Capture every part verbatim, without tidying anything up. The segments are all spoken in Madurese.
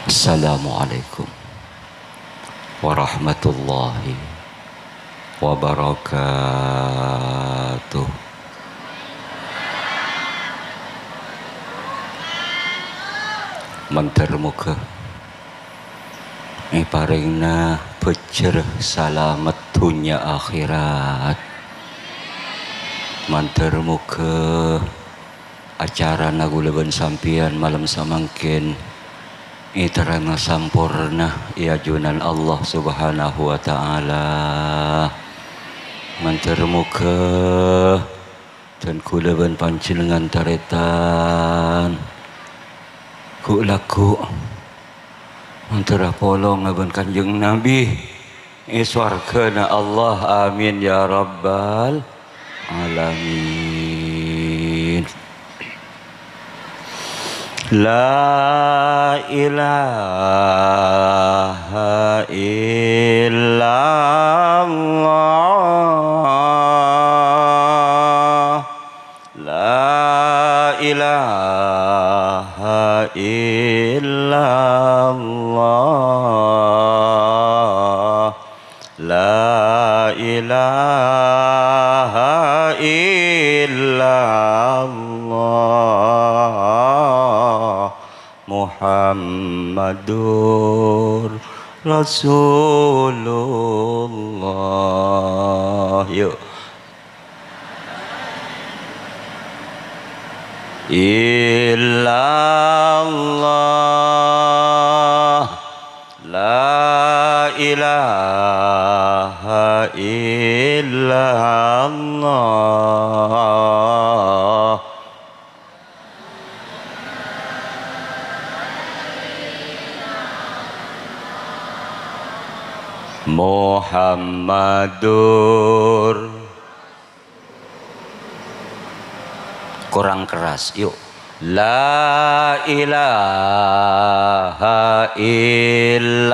Assalamualaikum warahmatullahi wabarakatuh. Mandhâr moghâ èparèngana bhâjjhrâ salamet dhunnya akhèrat. Mandhâr moghâ acarana kaulâ bân sampèyan malem samangkèn èterrèma samporna è ajunan Allah Subhanahu wa Ta'ala. Mandhâr moghâ dân kaulâ bân panjhennengngan tarètan ghu'-lagghu' mandhâr apolonga bân Kanjeng Nabi è sowarghâna Allah. Amin ya rabbal alamin. La ilaha illallah. La ilaha illallah. La ilaha illallah. Muhammadur Rasulullah. Yuk. Illallah, la ilaha illallah. Muhammadur Kurang keras, yuk. La ilaha illallah.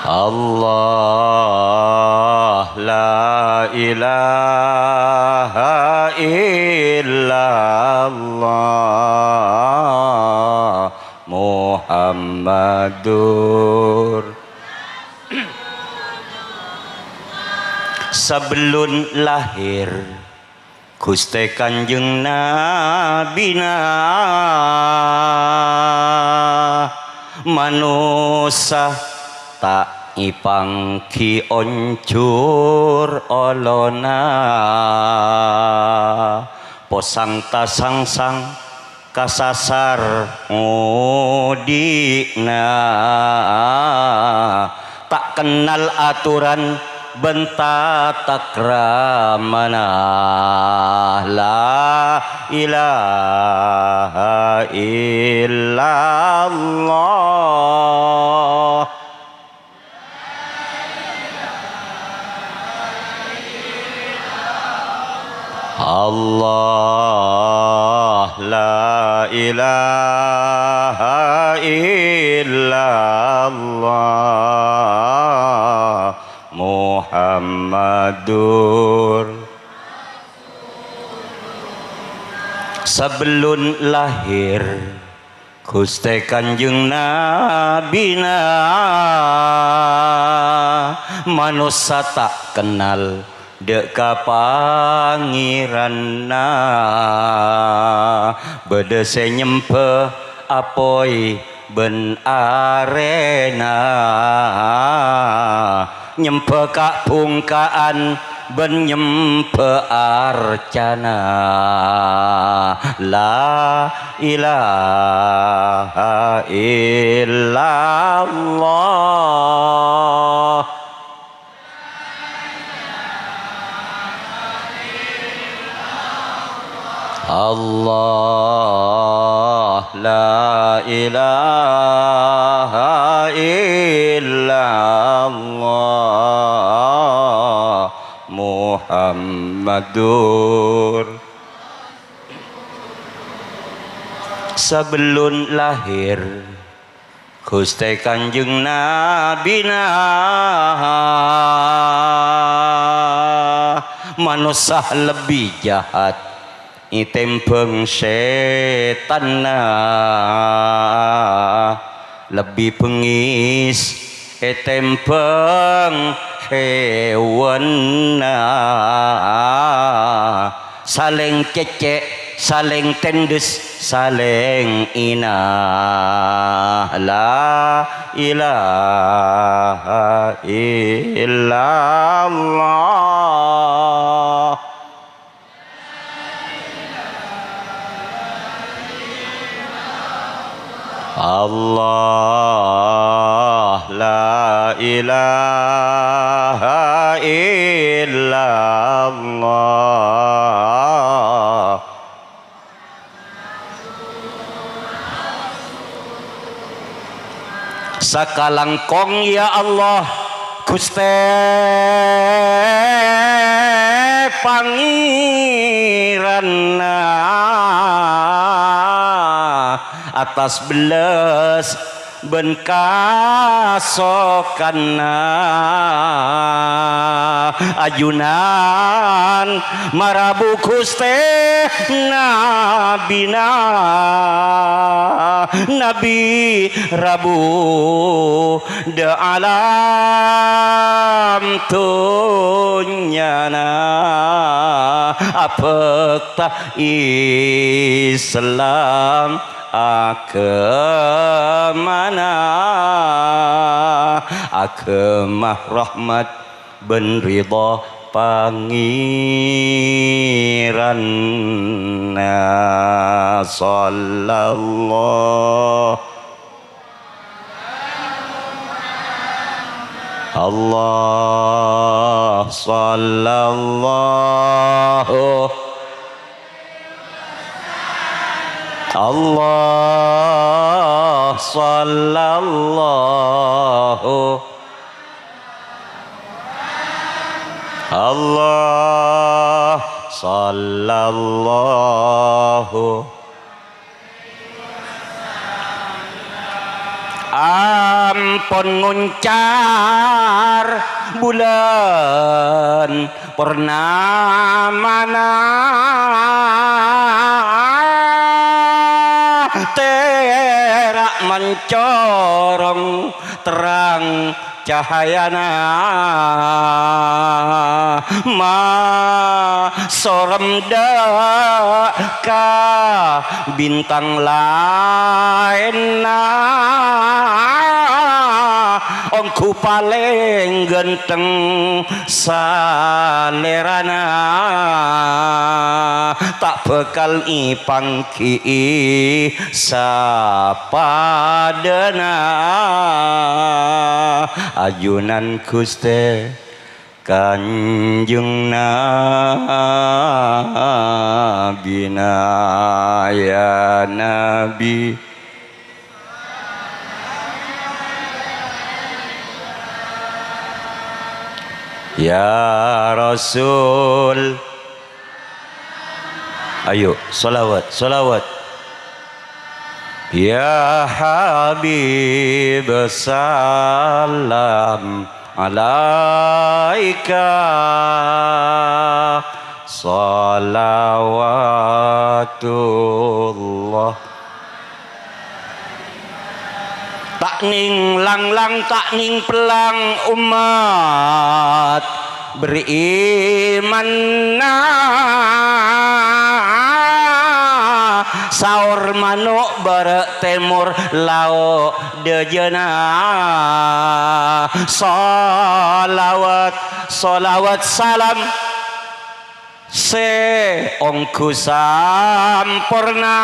Allah, la ilaha illallah. Muhammadur. Sabellun lahir Ghustè Kanjeng Nabina, manossa ta' èpangghi onjhur olona, posang tasangsang kasasar ngodi'na, ta' kennal aturan bân tata kramana. La ilaha illallah. Allah, la ilaha illallah, Muhammadur. Sabellun lahir Ghustè Kanjeng Nabina, manossa ta' kennal dâ' ka Pangèranna. Bâdâ sè nyembhâ apoy bân arèna, nyembhâ ka'-bhungka'an bân nyembhâ arcana. La ilaha illallah. Allah, la ilaha illallah, Muhammadur. Sabellun lahir Ghustè Kanjeng Nabina, Manossa lebbi jahat ètèmbhâng sètanna, lebbi bengngis ètèmbhâng hèwanna. Salèng cècè', salèng tèndhes, salèng èna. La ilaha illallah. Allah, la ilaha illallah. Sakalangkong, ya Allah, Ghustè Pangèranna, attas bellas bân kasokanna. Ajunan marabu Ghustè Nabina, Nabi rabu dâ' alam dhunnyana, abhâkta Islam aghâmana, aghâma rahmat bân ridha Pangèranna. Sallallahu Allah, sallallahu Allah, sallallahu Allah, sallallahu. Ampon ngoncar bulân purnamana, tèra' mancorong terrang cahayana, masorem dâ' ka bintang laènna, ongghu palèng ghântheng salèrana, ta' bhâkal èpangghi'i sapadâna. Ajunan Ghustè Kanjeng Nabina, ya Nabi, ya Rasul. Ayo, shalawat, shalawat. Ya Habib, salam alaika, shalawatullah. Ta' nèng langlang, ta' nèng pellang ommat berimanna. Saor mano' bârâ' tèmor lao' dâjâna. Shalawat, shalawat salam sè ongghu samporna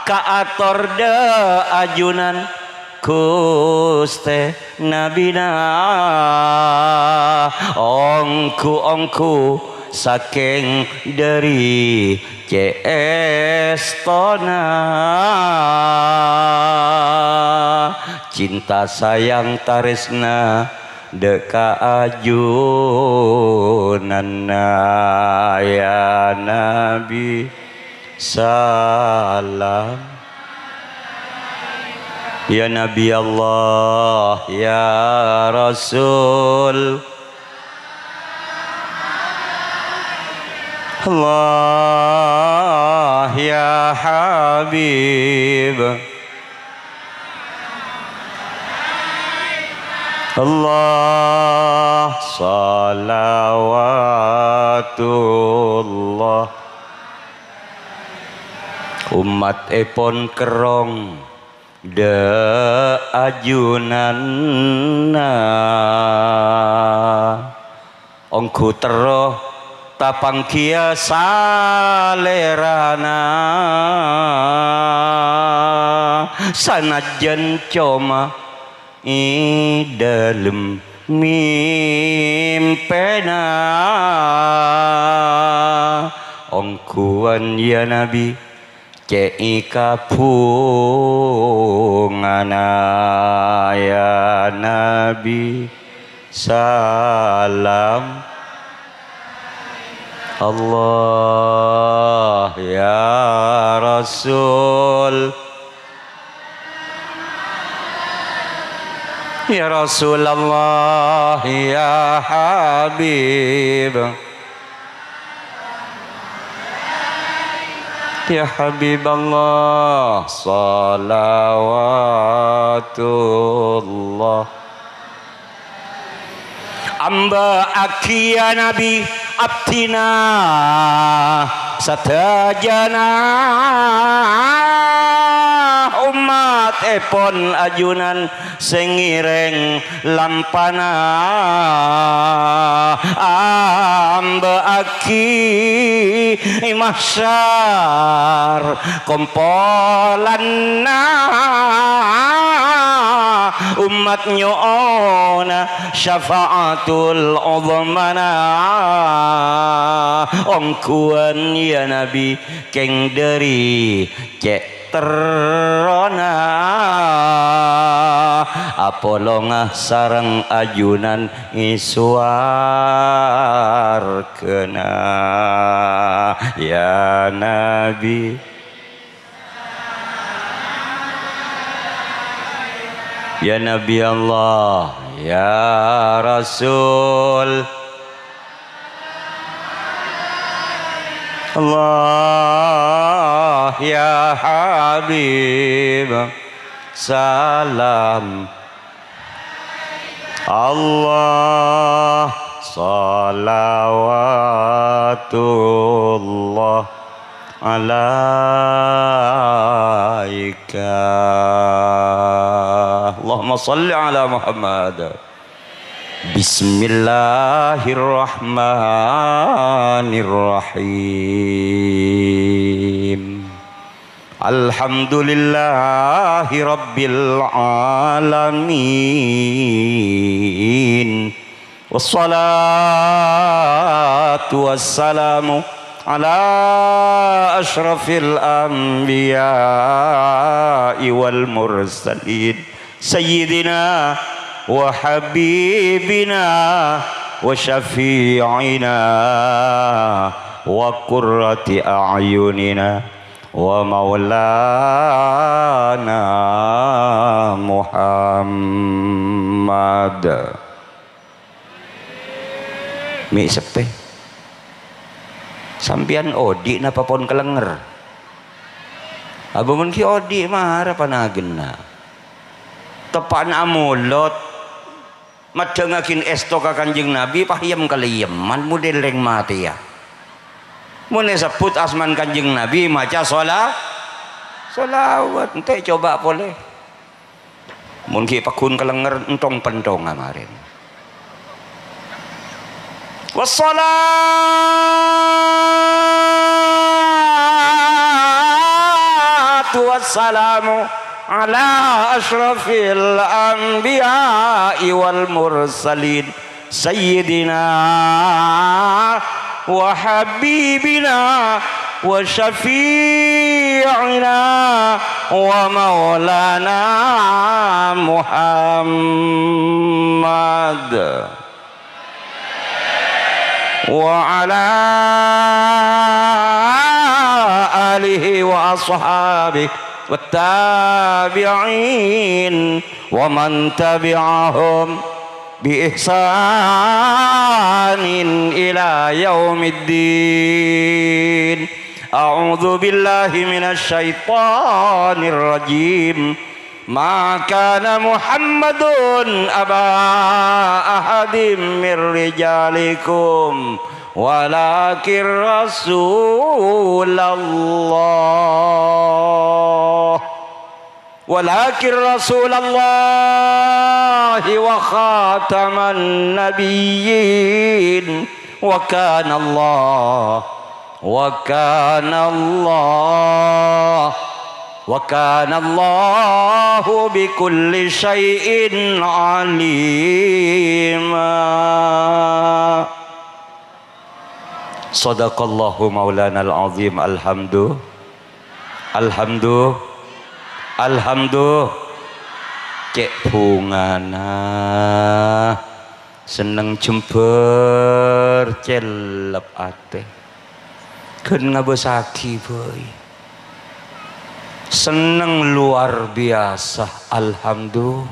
kaator dâ' ajunan Ghustè Nabina, ongghu-ongghu sakèng dâri cè' èstona. Cinta sayang tarèsna dâ' ka ajunanna, ya Nabi, salam. Ya Nabi Allah, ya Rasul. Allah ya Habib. Allah salawatullah. Ummat èpon kerrong dâ' ajunanna. Ongghu terro tapangghiyâ salèrana, sanajjân coma è dâlem mèmpèna. Ongghuwân, ya Nabi, cè' kabhungana, ya Nabi, salam. Allah ya Rasul. Ya Rasulullah, ya Habib. Ya Habiballah, salawatullah. Amba'aghi, ya Nabi, abdhina sadhâjâna, ummat èpon ajunan sè ngèrèng lampana. Amba'aghi mahsyar kompolanna, ummat nyo'ona syafa'atul uzmana. Ongghuwân, ya Nabi, kèng dâri cè' terrona apolonga sareng ajunan è sowarghâna, ya Nabi. Ya Nabi Allah, ya Rasul. Allah ya Habib, salam. Allah, salawatullah alaika. Allahumma salli ala Muhammad. Bismillahirrahmanirrahim. Alhamdulillahi rabbil alamin. Wassalatu wassalamu ala asyrafil anbiya'i wal mursalin, sayyidina wa habibina wa syafi'ina wa qurrati a'yunina wa maulana Muhammad. Mè' seppè. Sampèyan odi' napa pon kalènger? Abâ mon ghi' odi' mara panagenna. Teppa'na amolod, maddhângaghin èsto ka Kanjeng Nabi, pahèyam kalèyemman model rèng matèya. Mon èsebbhut asman Kanjeng Nabi, maca shala-, shalawat. Entè' coba polè. Mon ghi' pagghun kalènger, entong-pentonga marèn. Wassalatu wassalamu ala asyrafil anbiya'i wal mursalin. Sayyidina wa habibina wa syafi'ina wa maulana Muhammad wa ala alihi wa ashabihi wa tabi'in wa man tabi'ahum bi ihsan إلى يوم الدين. أعوذ بالله من الشيطان الرجيم. ما كان محمد أبا أحد من رجالكم ولكن رسول الله ولكن رسول الله وخاتم النبيين وكان الله وكان الله وكان الله بكل شيء عليما. Shadaqallahu maulanal azim. Alhamdu-, alhamdu-, alhamdu-, cè' bhungana. Senneng jembhâr, cellep atè. Ghân ngabâsaghi bhâi. Senneng luar biasa. Alhamdu-,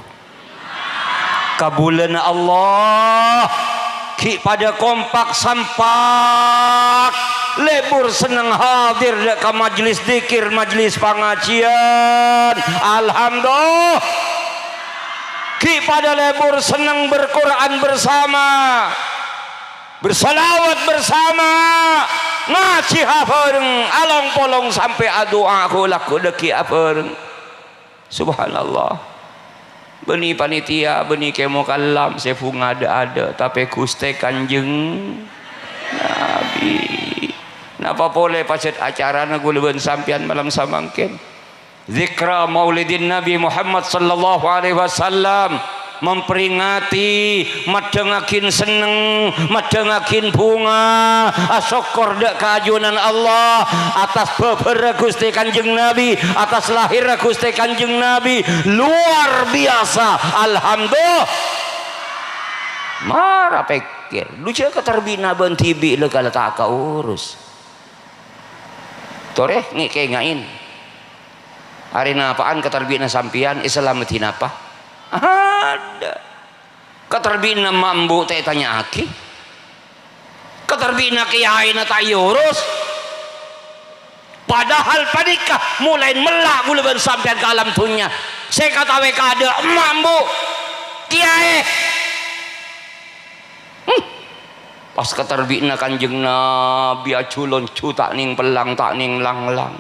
Kabulâna Allah, ghi' padâ kompak sampak, lebur senneng hadir dâ' ka majlis dzikir, majlis pangajiyân. Alhamdulillah. Ghi' padâ lebur senneng berquran bersama, bersalawat bersama, ngajhi abhâreng, along-polong sampè' adu'a ghu-lagghu dhâggi' abhâreng. Subhanallah. Bânnè panitia, bânnè kè mokallam sè bhunga adâ'-adâ', tapè Ghustè Kanjeng Nabi. Napa polè pajhât acarana kaulâ bân sampèyan malem samangkèn? Dzikra Maulidin Nabi Muhammad sallallahu alaihi wasallam. Memperingati, maddhângaghin senneng, maddhângaghin bhunga, asokkor dâ' kaajunan Allah atas bhâbhârra Ghustè Kanjeng Nabi, atas lahirra Ghustè Kanjeng Nabi. Luar biasa, alhamdulillah. Mara pèkkèr, dhu jhâ' katarbina bân dhibi' la kala ta' kaurus. Torè ngè'-kènga'è. Arè napa'an katarbina sampèyan, èsalameddhi napa? Adâ'. Katarbina emma' embu' ta' ètanya'aghi. Katarbina kèyaèna ta' èurus. Padahal panèka molaè mella' kaulâ bân sampèyan ka alam dhunnya. Sè èkatawè kaadâ' emma' embu', kèyaè. Hmm. Pas katarbina Kanjeng Nabi ajhulun jhu ta' nèng pellang, ta' nèng langlang.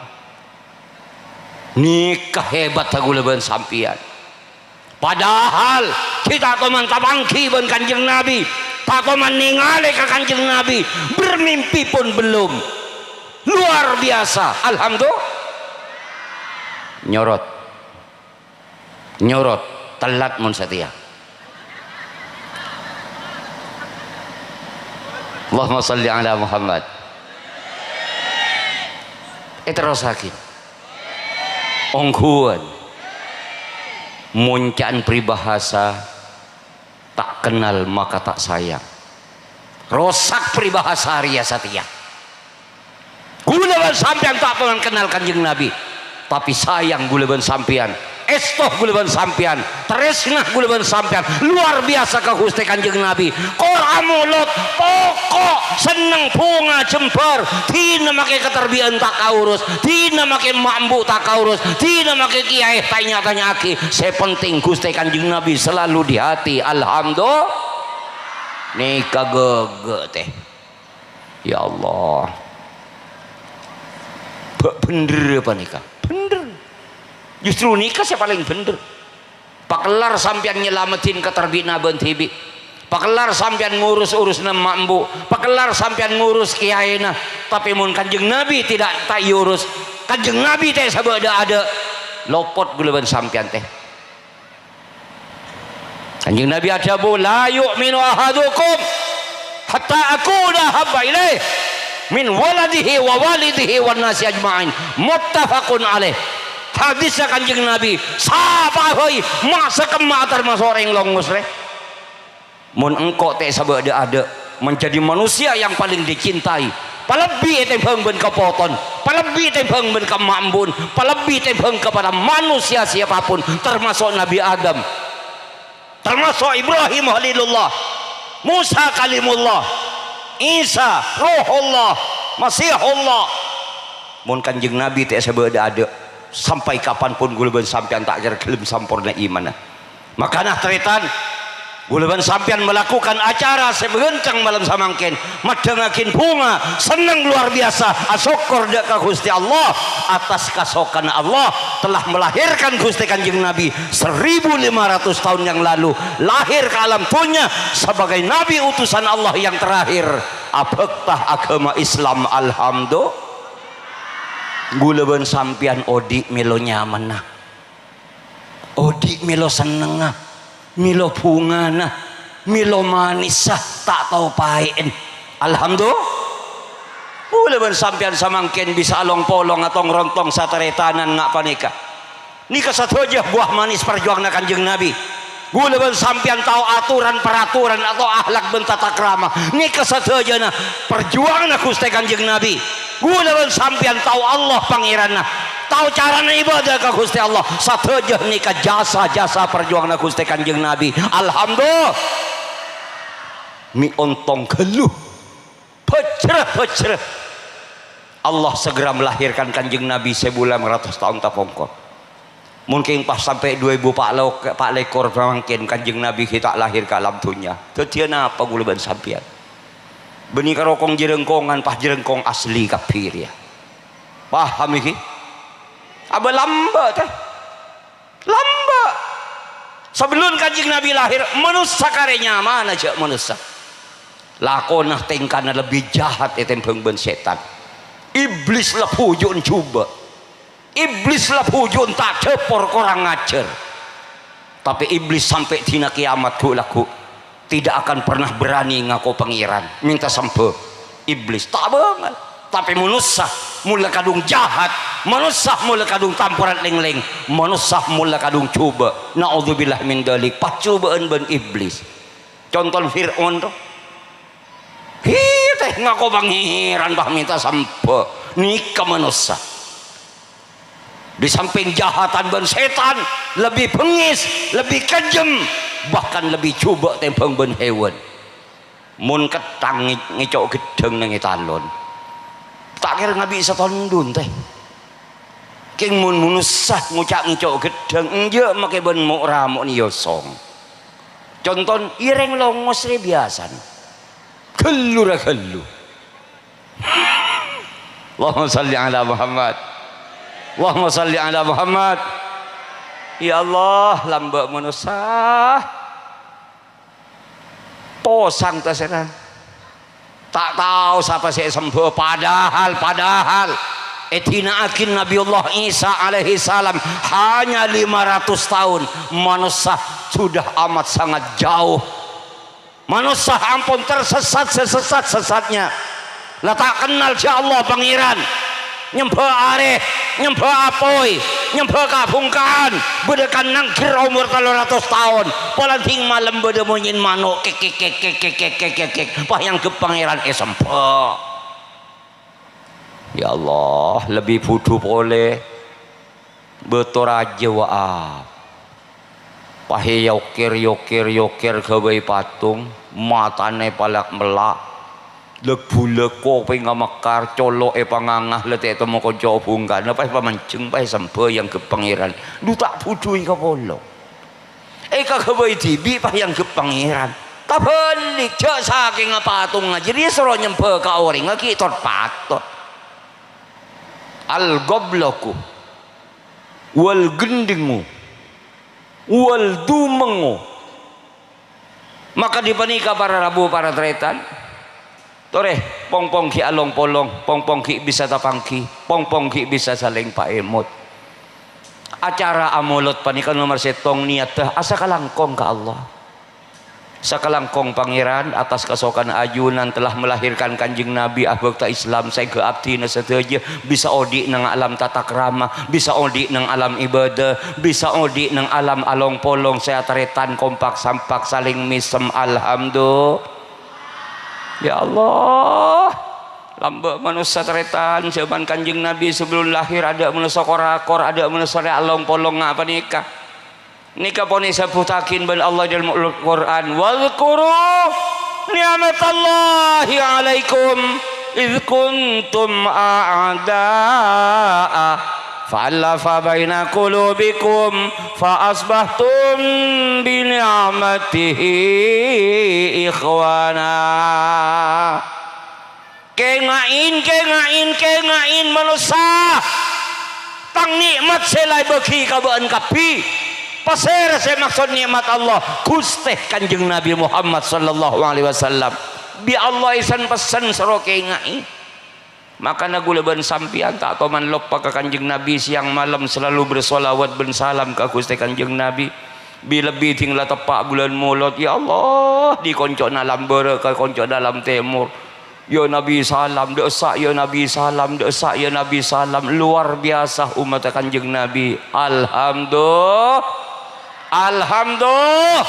Nèka hebatta kaulâ bân sampèyan. Padahal ghi' ta' toman tapangghi bân Kanjeng Nabi, ta' toman nèngalè ka Kanjeng Nabi, bermimpi pun belum. Luar biasa, alhamdulillah. Nyorot. Nyorot, tellat mon satèya. Allahumma shalli ala Muhammad. Èterrossaghi. Ongghuwân. Mon ca'na paribhâsa, ta' kennal maka ta' sayang. Rosak paribhâsa rèya satèya. Kaulâ bân sampèyan ta' toman kennal Kanjeng Nabi, tapè sayang kaulâ bân sampèyan, èsto kaulâ bân sampèyan, tarèsna kaulâ bân sampèyan luar biasa ka Ghustè Kanjeng Nabi. Kor amolot, poko', senneng, bhunga, jembhâr, dinah makè katarbi'ân ta' kaurus, dinah makè emma' embu' ta' kaurus, dinah makè kèyaè ta' nya-tanya'aghi. Sè penting Ghustè Kanjeng Nabi selalu di hati. Alhamdulillah. Nèka ghâghâ tè. Ya Allah. Bâ-, bhendher panèka. Bhendher. Justru nèka sè palèng bhendher. Pakellar sampèyan nyalameddhin katarbi'na bân dhibi'. Pakellar sampèyan ngurus urusna emma' embu'. Pakellar sampèyan ngurus kèyaèna. Tapè mon Kanjeng Nabi tidak, ta' èurus, Kanjeng Nabi ta' èsabâ' dâ'-adâ', lopot kaulâ bân sampèyan tè. Kanjeng Nabi adhâbu, "La yu'minu ahadukum hatta akuna ahabba ilaihi min waladihi wa walidihi wan nasi ajma'in." Muttafaqun alaih. Hadisnya Kanjeng Nabi, sapa bhâi ma' sakemma' tamaso' orèng longos, rè. Mon engko' ta' èsabâ' dâ'-adâ', menjadi manusia yang paling dicintai, palebbi ètèmbhâng bân kapoton, palebbi ètèmbhâng bân ka emma' embu'na, palebbi ètèmbhâng kepada manusia siapapun, termasuk Nabi Adam, termasuk Ibrahim Khalilullah, Musa Kalimullah, Isa, Ruhullah, Masihullah. Mon Kanjeng Nabi ta' sabâdâ adâ', sampè' kapanpon ghulâ bân sampèyan ta' kèra ghellem samporna imanna. Makana, tarètan, ghulâ bân sampèyan malakukan acara sè bhâghâncang malem samangkèn, maddhângaghin bhunga, senneng lowar biyasa, asokkor dâ' ka Ghustè Allah atas kasokanna Allah telah melahirkan Ghustè Kanjeng Nabi seribu lima ratus tahun yang lalu, lahir ka alam dhunnya sebagai Nabi utusan Allah yang terakhir, abhâkta aghâma Islam, alhamdu-, ghulâ bân sampèyan odi' mèlo nyamanna. Odi' mèlo sennengnga, mèlo bhungana, mèlo manessa, ta' tao paè'en. Alhamdulillah. Ghulâ bân sampèyan samangkèn bisa along-polong atong-rontong sataretanan nga' panèka. Nèka sadhâjâ buah manis parjuwanganna Kanjeng Nabi. Ghulâ bân sampèyan tao aturan-paraturan atau akhlak bân tatakrama. Nèka sadhâjâna parjuwanganna Ghustè Kanjeng Nabi. Ghulâ bân sampèyan tao Allah Pangèranna, tao carana ibadah ka Ghustè Allah. Sadhâjâ nèka jasa-jasa parjuwanganna Ghustè Kanjeng Nabi. Alhamdulillah. Mi' ontong ghâllu. Bhâjrâ-bhâjrâ. Allah segera melahirkan Kanjeng Nabi sabulân ratos taon tapongkor. Mungkin pas sampè' dua èbu pa' lo-, pa' lèkor mangkèn Kanjeng Nabi ghi' ta' lahir ka alam dhunnya. Dhâddhiyâ napa ghulâ bân sampèyan? Bânnè karo kong-jhârângkongan, pas jhârângkong asli kabbhi rèya. Paham iki? Abâ' lambâ', tè. Lambâ'. Sabellun Kanjeng Nabi lahir, manossa karè nyamana jhâ' manossa. Lakona tèngkana lebbi jahat ètèmbhâng bân sètan. Iblis la bhuju'en jhubâ'. Iblis la bhuju'en ta' dhâpor korang ngajhâr. Tapè Iblis sampè' dina kèyamat ghu'-lagghu' tidak akan pernah berani ngako Pangèran, mènta sembhâ. Iblis ta' bângal. Tapè manossa mola kadhung jahat, manossa mola kadhung tamporat lèng-lèng, manossa mola kadhung jhubâ'. Na'udzubillah min dzalik, pajhubâ'ân bân Iblis. Contona Fir'aun, to. Hi, tè, ngako Pangèran, pas mènta sembhâ. Nèka manossa. Di sampèng jahatan bân sètan, lebbi bengngès, lebbi kejjhem, bahkan lebbi jhubâ' tèmbhâng bân hèwan. Mon ketthang ngè-, ngèco' ghedhâng neng è talon, ta' kèra ngabi' satondhun, tè. Kèng mon manossa ngoca' ngèco' ghedhâng, enjâ' makè bân mo'-ramo' èyosong. Contona, iyâ rèng longos rè biyasana. Ghâllu ra ghâllu. Allahumma shalli ala Muhammad. Allahumma shalli ala Muhammad. Ya Allah, lambâ' manossa. Posang tasèra. Ta' tao sapa sè èsembhâ, padahal, padahal èdina'aghi Nabiullah Isa alaihi salam hanya lima ratus taon, manossa sudah amat sangat jauh. Manossa ampon tersesat sesesat-sesatnya. La ta' kennal jâ' Allah Pangèran. Nyembhâ arè, nyembhâ apoy, nyembhâ kabhungka'an, bâdâ kan nangghir omor tello ratos taon. Pola dhing malem bâdâ monyèn mano', kèk, kèk, kèk. Pas èangghep Pangèran èsembhâ. Ya Allah, lebbi budhu polè. Bâto rajâ, wa'a. Pas èyokèr, yokèr, yokèr ghâbây patung, matana èpalak-mellak, lèk-bulèk, kopèngnga mèkkar, colo'na èpanganga, la ta' ètemmo konco bhungkana, pas èpamanjheng, pas èsembhâ èangghep Pangèran. Dhu ta' budhu èkapolong. Èkaghâbây dhibi' pas èangghep Pangèran. Tabhâlik, jâ' sakènga patongnga jârèya soro nyembhâ ka orèngnga ghi' tot-patot. Al-gobloku, wal gendingu, wal dumengngu. Maka dhi panèka para rabu, para tarètan, torè, pong-pong ghi' along-polong, pong-pong ghi' bisa tapangghi, pong-pong ghi' bisa salèng paèmot. Acara amolod panèka nomer sèttong, niyaddhâ asakalangkong ka Allah. Sakalangkong Pangèran, atas kasokanna ajunan telah melahirkan Kanjeng Nabi, abhâkta Islam, sehingga abdhina sadhâjâ bisa odi' neng alam tatakrama, bisa odi' neng alam ibadah, bisa odi' neng alam along-polong sè atarètan kompak sampak salèng mèsem. Alhamdulillah. Ya Allah, lambâ' manossa tarètan, jhâman Kanjeng Nabi sabellun lahir, adâ' manossa kor-akor, adâ' manossa rè along-polong nga' panèka. Nèka pon èsebbhuttaghi bân Allah dâlem Al-Qur'an, "Wadzkuru نعمة الله عليكم إذ كنتم أعداء فألف بين قلوبكم فأصبحتم بنعمته إخوانا. Kènga'è, kènga'è, kènga'è manossa! Tang nè'mat sè la èbâghi ka bâ'ân kabbhi. Pasèra sè maksod nè'mat Allah? Ghustè Kanjeng Nabi Muhammad sallallahu alaihi wasallam. Bi' Allah èsen-pessen soro kènga'è. Makana ghulâ bân sampèyan ta' toman loppa ka Kanjeng Nabi, sèyang malem selalu bersolawat bân salam ka Ghustè Kanjeng Nabi. Bi-, lebbi dhing la teppa' bulân Molod, ya Allah, dâri konco' Alam Bârâ' ka konco' Alam Tèmor. Ya Nabi salam, dâ' essa' ya Nabi salam, dâ' essa' ya Nabi salam. Luar biasa ommatta Kanjeng Nabi. Alhamdu-, Alhamdu-,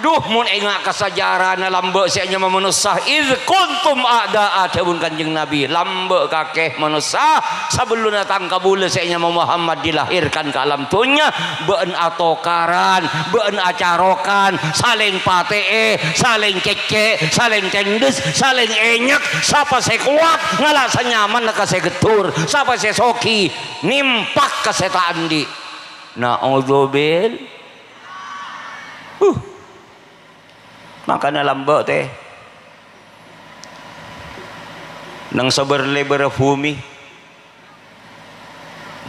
Duh, mon enga' ka sajarana lambâ' sè anyama manossa, "Idz kuntum a'da'a," dhâbuna Kanjeng Nabi, lambâ' kakè manossa, sabellunna tang kabulâ sè anyama Muhammad dilahirkan ka alam dhunnya, bâ'ân atokaran, bâ'ân acarokan, salèng patè'è, salèng cèccè', salèng tèndhes, salèng ènyek, sapa sè kowat ngala' sanyamanna ka sè ghettor, sapa sè soghi nèmpak ka sè ta' andi'. Na'udzubil-, uh. Makana lambâ' tè. Neng sabâr-lèbârrâ bhumè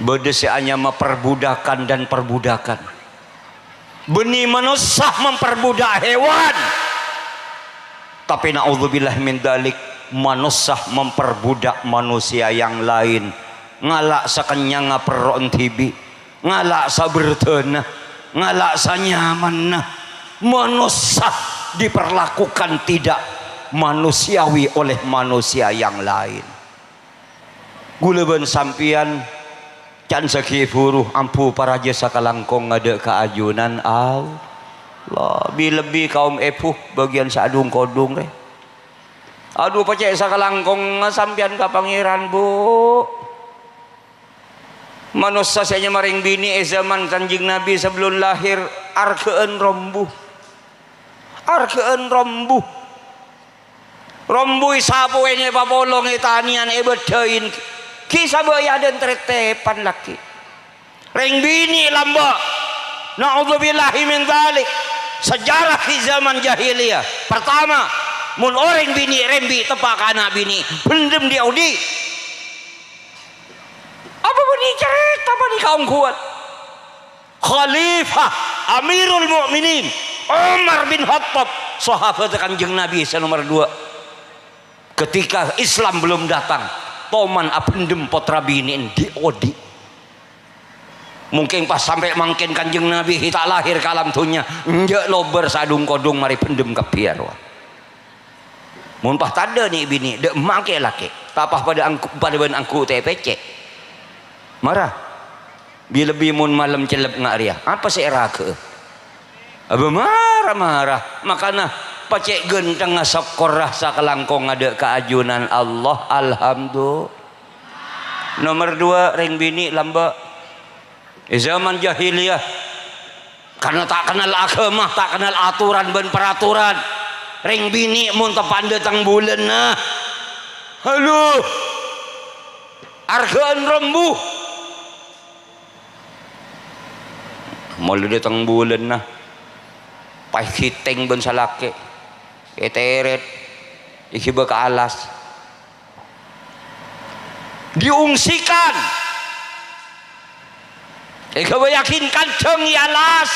bâdâ sè anyama perbudakan dan perbudakan. Bânnè manossa memperbudak hewan. Tapè na'udzubillah min dzalik, manossa memperbudak manusia yang lain. Ngala' sakennyanga perro'na dhibi'. Ngala' sabhârdhâna, ngala' sanyamanna. Manossa diperlakukan tidak manusiawi oleh manusia yang lain. Ghulâ bân sampèyan can sè ghi' bhuru ambu parajâ sakalangkong ngadâ' ka ajunan Allah. Bi-, lebbi kaum èbhu bâgiyân sè adhung-kodhung rè. Adhu, pacè' sakalangkongnga sampèyan ka Pangèran, Bu'. Manossa sè nyama rèng binè' è zaman Kanjeng Nabi sabellun lahir arghâ'ân rombu. Arghâ'ân rombu. Rombu èsapowèn, èpapolong, ètanèyan, èbâddhâi. Ghi' sabâ' è adâ'na trètèpan lakè'. Rèng binè' lambâ'. Na'udzubillahi min dzalik. Sejarah di zaman jahiliyah. Pertama, mon orèng binè' rèmbi' teppa' ka ana' binè', bhendhem dhi'-odhi'. Apa bânnè carèta panèka ongghuwân? Khalifah Amirul Mukminin Umar bin Khattab, sahabat Kanjeng Nabi sè nomer dua. Ketika Islam belum datang, toman abhendhem pottra binè'na dhi'-odhi'. Mungkin pas sampè' mangkèn Kanjeng Nabi ghi' ta' lahir ka alam dhunnya, enjâ' lobâr sè adhung-kodhung marè bhendhem kabbhi arowa. Mon pas tadâ' nè' binè', dâ' emma' kè' lakè', ta' pas padâ angghu-, padâ bân angghu tè pècè'. Mara. Bi-, lebbi mon malem cellep nga' rèya, apa sè èraghâ'â? Abâ mara-mara. Makana pacè' ghântengnga sokkorra sakalangkong ngadâ' ka ajunan Allah. Alhamdu-, Nomer dua, rèng binè' lambâ'. È zaman jahiliyah, karna ta' kennal aghâma, ta' kennal atoran bân paratoran. Rèng binè' mon teppa'na dâteng bulânna, halo, arghâ'ân rombu. Molaè dâteng bulânna, pas èghitèng bân salakè', èterrèt, èghibâ ka alas. Diungsikan. Èghâbâyyâghi kandhâng è alas.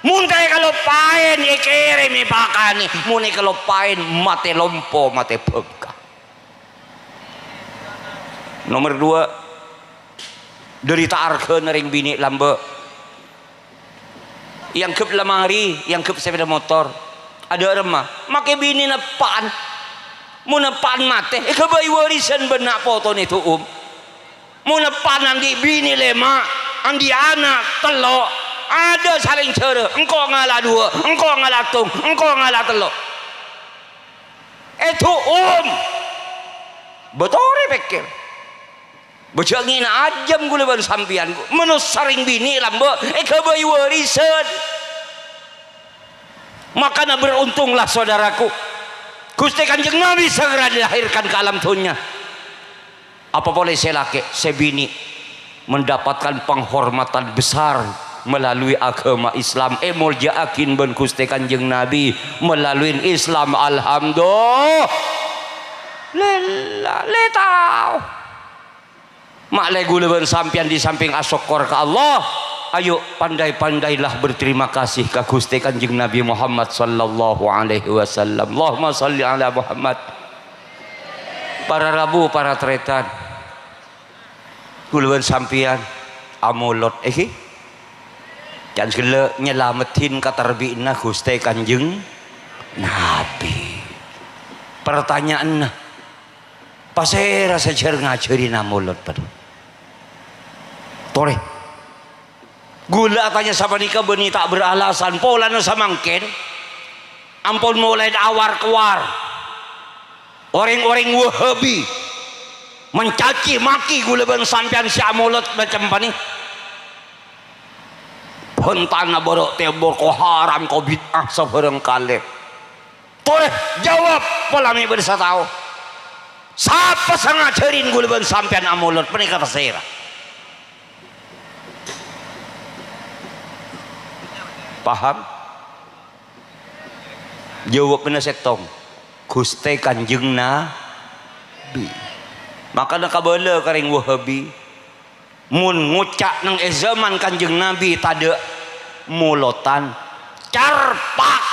Mon ta' èkaloppaè, èkèrèm èpakanè. Mon èkaloppaè, matè lompo, matè bhângka. Nomer dua, dâri ta' arghâna rèng binè' lambâ'. Èangghep lamari, èangghep sepeda motor. Adâ' remma, makè binèna eppa'an. Mon eppa'an matè, èghâbây warisan bân na' potona du'um. Mon eppa'an andi' binè lèma', andi' ana' tello', adâ' salèng jhârâ, engko' ngala' duwâ', engko' ngala' tong, engko' ngala' tello'. Èdu'um. Bâ torè pèkkèr. Bâjâ ngèna ajâm ghulâ bân sampèyan, Bu. Manossa rèng binè' lambâ' èghâbây warisan. Makana beruntunglah, saudaraku. Guste Kanjeng Nabi segera dilahirkan ke alam dunya. Apa pole se lake', se bine' mendapatkan penghormatan besar melalui agama Islam, emolja'agin ban Guste Kanjeng Nabi melalui Islam. Alhamdulillah. Le tao. Ma'le ghulâ bân sampèyan di samping asokkor ka Allah, ayo pandai-pandailah berterima kasih ka Ghustè Kanjeng Nabi Muhammad sallallahu alaihi wasallam. Allahumma shalli ala Muhammad. Para rabu, para tarètan, ghulâ bân sampèyan amolot, èngghi? Can ghellâ' nyalameddhin katarbi'anna Ghustè Kanjeng Nabi. Pertanyaanna, pasèra sè jhâr-ngajhâri namolot, padâ? Torè. Ghulâ atanya sapanèka bânnè ta' beralasan, polana samangkèn ampon molaè awar-kowar. Orèng-orèng Wahabi mencaci maki ghulâ bân sampèyan sè amolot macem panè. Bhântana bârâ' tèmbur, ko haram, ko bid'ah, sabhârâng kalè. Torè, jawab, pola mè' bâdâ sè tao. Sapa sè ngajhârin ghulâ bân sampèyan amolot? Panèka pasèra? Paham? Jawabanna sèttong. Ghustè Kanjeng Nabi. Makana kabâlâ ka rèng Wahabi. Mon ngoca' neng è zaman Kanjeng Nabi tadâ' molotan, carpak.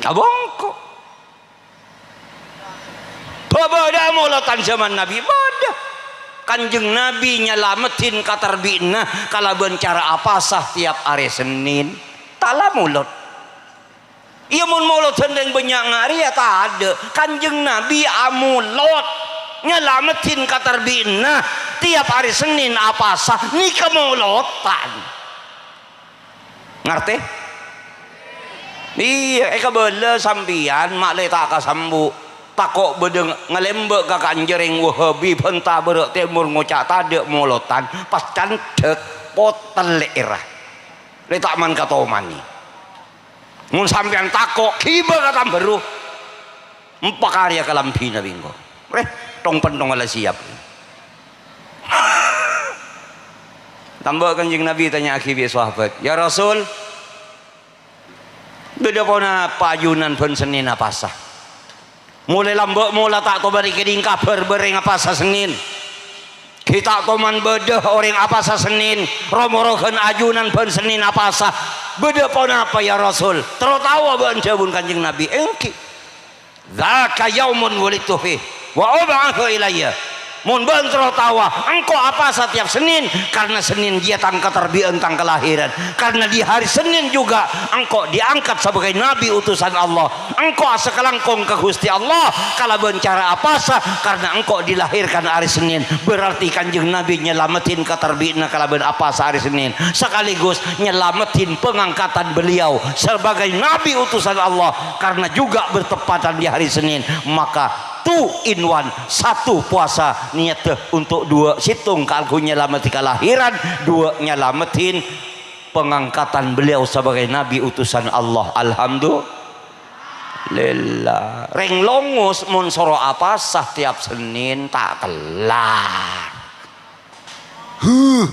Abângko. Bâ-, bâdâ molotan zaman Nabi, bâdâ. Kanjeng Nabi nyalameddhin katarbi'anna kalabân cara apasa tiap arè Sennèn. Ta' la molot. Iyâ, mon molodhân rèng bânnya' ngarè, iyâ tadâ'. Kanjeng Nabi amolot, nyalameddhin katarbi'anna tiap arè Sennèn apasa, nèka molotan. Ngartè? Iyâ, èkabâlâ sampèyan, ma'lè ta' kasambu'. Tako' bâdâ ngalèmbâ' ka kanja rèng Wahabi, bhânta bârâ' tèmbur ngoca' tadâ' molotan, pas candhâk, potèl lè'èrra. Lè ta' man-katomanè. Mon sampèyan tako', ghibâ ka tambhâru. Empa' karya kalambhina bi' engko'. Rè, tong-pentong la siyap. Tambâ Kanjeng Nabi tanya'aghi bi' sahabat, "Ya Rasul, bâdâ ponapa ajunan bân Sennèn apasa?" Molaè lambâ' mola ta' toman èkèdhing kabhâr bâreng apasa Sennèn. Ghi' ta' toman bâdâ orèng apasa Sennèn, ro-moro ghân ajunan bân Sennèn apasa. "Bâdâ ponapa, ya Rasul?" Terro taowa bâ'na dhâbuna Kanjeng Nabi? "Èngghi. Dzaka yaumun wulidtu fih, wa ub'atsu ilayya." Mon bâ'na terro taowa, engko' apasa tiap Sennèn, karena Sennèn jiyâ tang katarbi'ân, tang kalahiran. Karena di hari Senin juga engko' diangkat sebagai nabi utusan Allah. Engko' asakalangkong ka Ghustè Allah kalabân cara apasa, karena engko' dilahirkan hari Senin. Berarti Kanjeng Nabi nyalameddhin katarbi'anna kalabân apasa hari Senin, sekaligus nyalameddhin pengangkatan beliau sebagai nabi utusan Allah, karena juga bertepatan di hari Senin. Maka two in one, satu puasa niyaddhâ untuk dua, sèttong kaangghuy nyalameddhi kalahiran, dua nyalameddhin pengangkatan beliau sebagai nabi utusan Allah. Alhamdulillah. Rèng Longos mon soro apasa tiap Sennèn ta' kellar. Huh.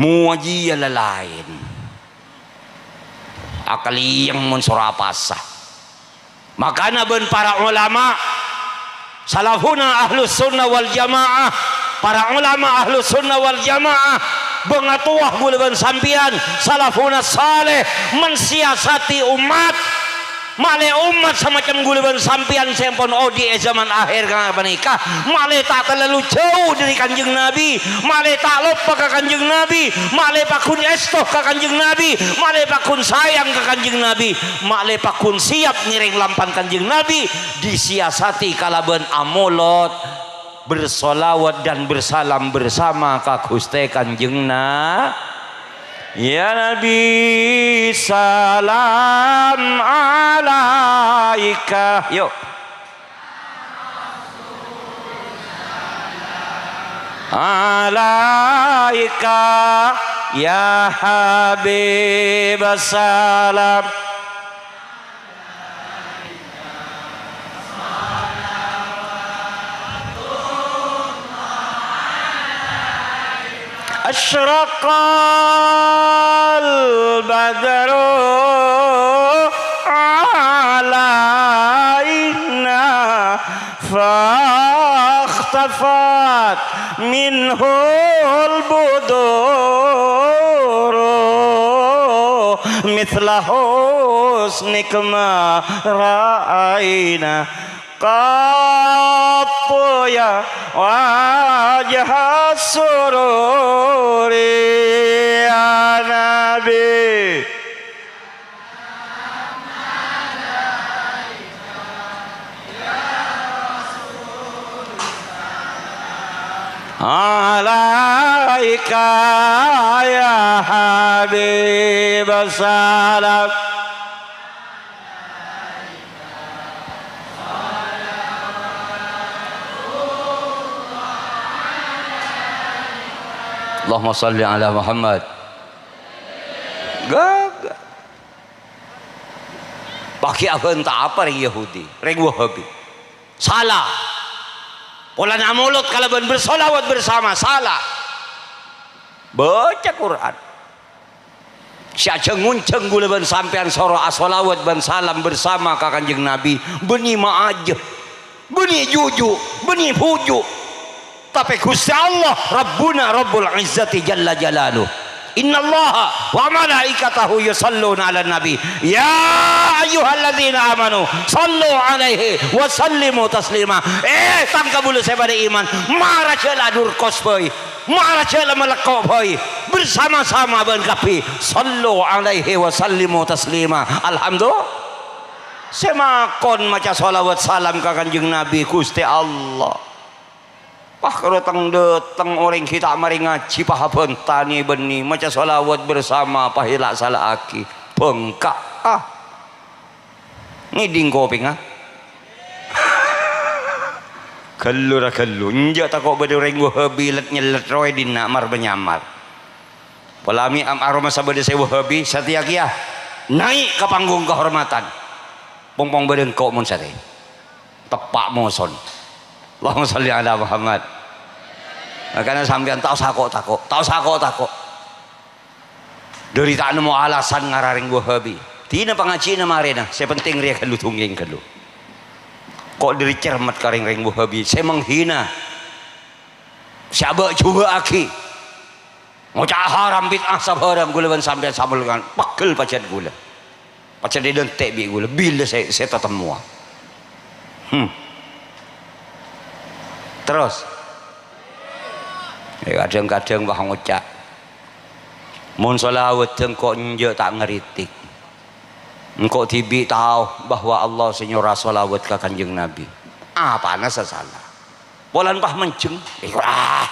Mowa jiyâ la laèn. Akalèyèng mon soro apasa. Makana bân para ulama, salafuna ahlus sunnah wal jamaah, para ulama ahlus sunnah wal jamaah, bângatowa ghulâ bân sampèyan, salafuna saleh, mensiasati umat. Ma'lè ommat samacem ghulâ bân sampèyan sè ampon odi' è zaman akhir ka panèka, ma'lè ta' terlalu jâu dhâri Kanjeng Nabi, ma'lè ta' loppa ka Kanjeng Nabi, ma'lè pagghun èsto ka Kanjeng Nabi, ma'lè pagghun sayang ka Kanjeng Nabi, ma'lè pagghun siap ngèrèng lampan Kanjeng Nabi, disiasati kalabân amolot, bersolawat dan bersalam bersama ka Ghustè Kanjeng Na-, Ya Nabi, salam alaika. Yuk. Alaika. يا حبيب السلام. أشرق البدر علينا فاختفت منه البدور مثل حسنك ما رأينا قط يا وجه السرور يا نبي. عليك يا حبيب السلام. اللهم صل على محمد. Gaga. Paghi' abhânta apa rèng Yahudi, rèng Wahabi? Sala. Polana amolod kalabân bersolawat bersama, sala. Baca Qur'an. Sè ajhâng-ngonjhâng ghulâ bân sampèyan soro asolawat bân salam bersama ka Kanjeng Nabi, bânnè ma'ajâ, bânnè juju', bânnè buju'. Tapè Ghustè Allah, Rabbuna Rabbul Izzati Jalla Jalaluh. "Innallaha wa malaikatahu yusalluna 'alan nabi. Ya ayyuhalladzina amanu, sallu 'alaihi wa sallimu taslima." Eh, tang kaulâ sè padâ iman, mara jhâ' la durkos bhâi. Mara jhâ' la malekko' bhâi. Bersama-sama bân kabbhi. Sallu 'alaihi wa sallimu taslima. Alhamdulillah. Sè makon maca sholawat salam ka Kanjeng Nabi, Ghustè Allah. Pas karo teng-dâteng orèng ghi' ta' marè ngajhi, pas abhântanè bânnè maca sholawat bersama, pas èla'-sala'aghi. Bengka', ah. Ngèdhing kopèngnga. Ghâllu ra ghâllu. Enjâ' tako' bâdâ orèng Wahabi lèt-nyellèt rowa è dinna' mar-manyamar. Polana mè' am-, aromasa bâdâ sè Wahabi, satèya kèya naè' ka panggung kahormadhân. Pong-pong bâdâ engko' mon satèya. Teppa' moson. Allahumma shalli ala Muhammad. Makana sampèyan ta' osa ko'-tako', ta' osa ko'-tako'. Dhâri ta' nemmo alasan ngara rèng Wahabi. Dina pangajhiânna marèna, sè penting rèya ghâllu dhungngèng ghâllu. Ko' dhâri cermet ka rèng-rèng Wahabi sè menghina, sè abâ'-jubâ'âghi. Ngoca' haram bid'ah sabhârâng, ghulâ bân sampèyan samolongan, pegghel pajhât ghulâ. Pajhât èdhânte' bi' ghulâ, bilâ sè, sè tatemmowa. Hmm. Terros. Eh, kadhâng-kadhâng wah ngoca', "Mon sholawat engko' enjâ' ta' ngritik. Engko' dibi' tao bahwa Allah sè nyora sholawat ka Kanjeng Nabi. Apana sè sala?" Polana pas manjheng, eh, wah.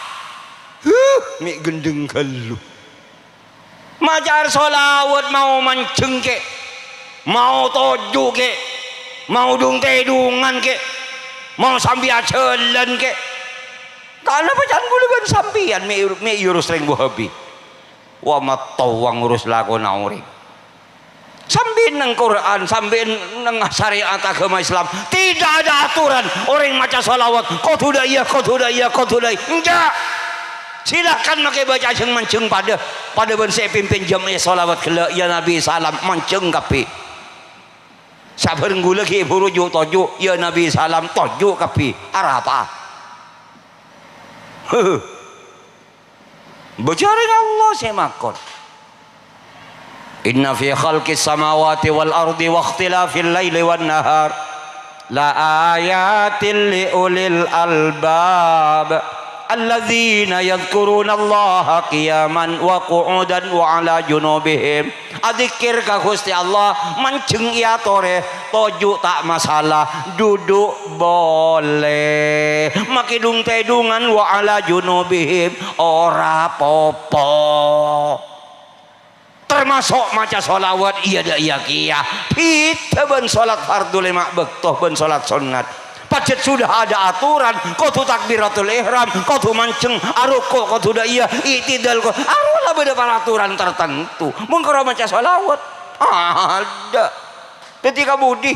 Huh, mè' ghendheng ghâllu. Maca sholawat mao manjheng kè', mao toju' kè', mao dhung-tèdhungan kè', mao sambi ajhâlân kè'. Kanapa can ghulâ bân sampèyan mè', mè' èurus rèng Wahabi? Wa mattowa ngurus lakona orèng. Sambi neng Qur'an, sambi neng syariat agama Islam, tidak ada aturan orèng maca sholawat kodhu dâ' iyâ, kodhu dâ' iyâ, kodhu dâ' iyâ. Enjâ'. Silakan makè bâca jhâng-manjhâng padâ. Padâ bân sè èpimpin jamaah sholawat ghellâ', "Ya Nabi salam," manjheng kabbhi. Sabhâreng ghulâ ghi' bhuru ju'-toju', "Ya Nabi salam," toju' kabbhi. Arapa? Heuh. Bâjâreng Allah sè makon. "Inna fi khalqis samawati wal ardi wakhtilafil laili wan nahar la ayatil li ulil albab, alladzina yadzkurunallaha qiyaman wa qu'udan wa 'ala junubihim." Adzikir ka Ghustè Allah, manjheng èyatorè, toju' ta' masalah, duduk boleh. Makè dhung-tèdhungan wa 'ala junubihim, ora popo. Termasuk maca sholawat, iyâ dâ' iyâ kèya. Bhidhâ bân sholat fardhu lèma' bâkto bân sholat sonnat. Pajhât sudah ada aturan, kodhu takbiratul ihram, kodhu manjheng, aroko' kodhu dâ' iyâ, i'tidal ko-, arowa la bâdâ paraturan tartanto. Mon karo maca shalawat, adâ'. Dhâddhi kabudi,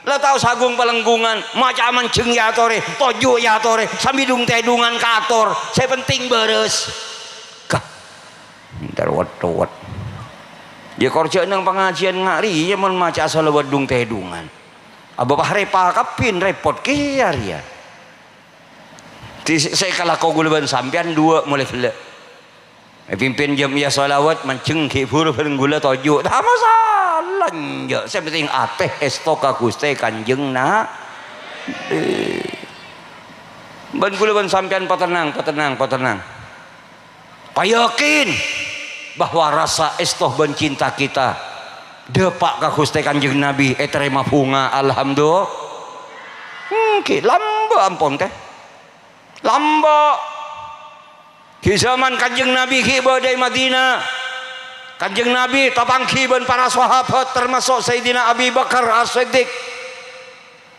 la ta' osa gung-palenggungan, maca manjheng èatorè, toju' èatorè, sambi dung-tèdungan kaator, sè penting bârâs. Kah, èntar wet-towet. Yâ, kor jhâ' neng pangajiân nga' rèya mon maca shalawat dung-tèdungan. Abâ' parepa kabbhi repot kèya rèya. Di-, sè kalako ghulâ bân sampèyan duwâ' molaè ghellâ'. Èpimpin jam iyâ shalawat, manjheng ghi' bhuru bân ghulâ toju'. Ta' masalah, enjâ'. Sè penting atè èsto ka Ghustè Kanjeng Nabi. Bân ghulâ bân sampèyan patennang, patennang, patennang. Payakin bahwa rasa èsto bân cinta kita dâpa' ka Ghustè Kanjeng Nabi ètarèma bhunga, alhamdulillah. Èngghi, lambâ' ampon, tè. Lambâ'. Ghi' jhâman Kanjeng Nabi ghi' bâdâ è Madinah. Kanjeng Nabi tapangghi bân para sahabat, tamaso' Sayyidina Abi Bakar As-Siddiq.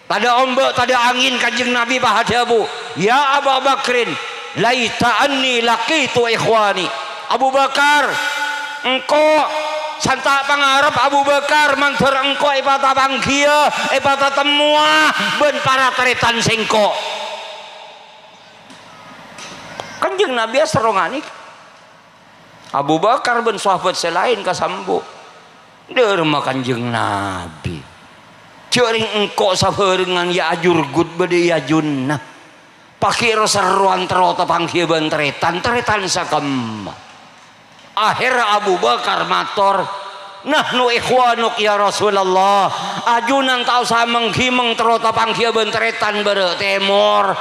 Tadâ' ombâ', tadâ' angèn, Kanjeng Nabi pas adhâbu, "Ya Aba Bakrin, laita anni laqitu ikhwani." Abu Bakar, engko' santa' pangarep, Abu Bakar, mandhâr engko' èpatapangghiyâ, èpatatemmowa bân para tarètan sèngko'. Kanjeng Nabi aserrong anèka. Abu Bakar bân sahabat sè laèn kasambu'. Dâremma Kanjeng Nabi. Jhâ' rèng engko' sabhârengngan yâ ajurgut bâdâ è ajunanna. Paghi' ro-serrowan terro tapangghi bân tarètan, tarètan sakemma. Akhèrra Abu Bakar mator, "Nahnu ikhwanuk ya Rasulullah. Ajunan ta' osa meng-ghimeng terro tapangghi bân tarètan bârâ' tèmor."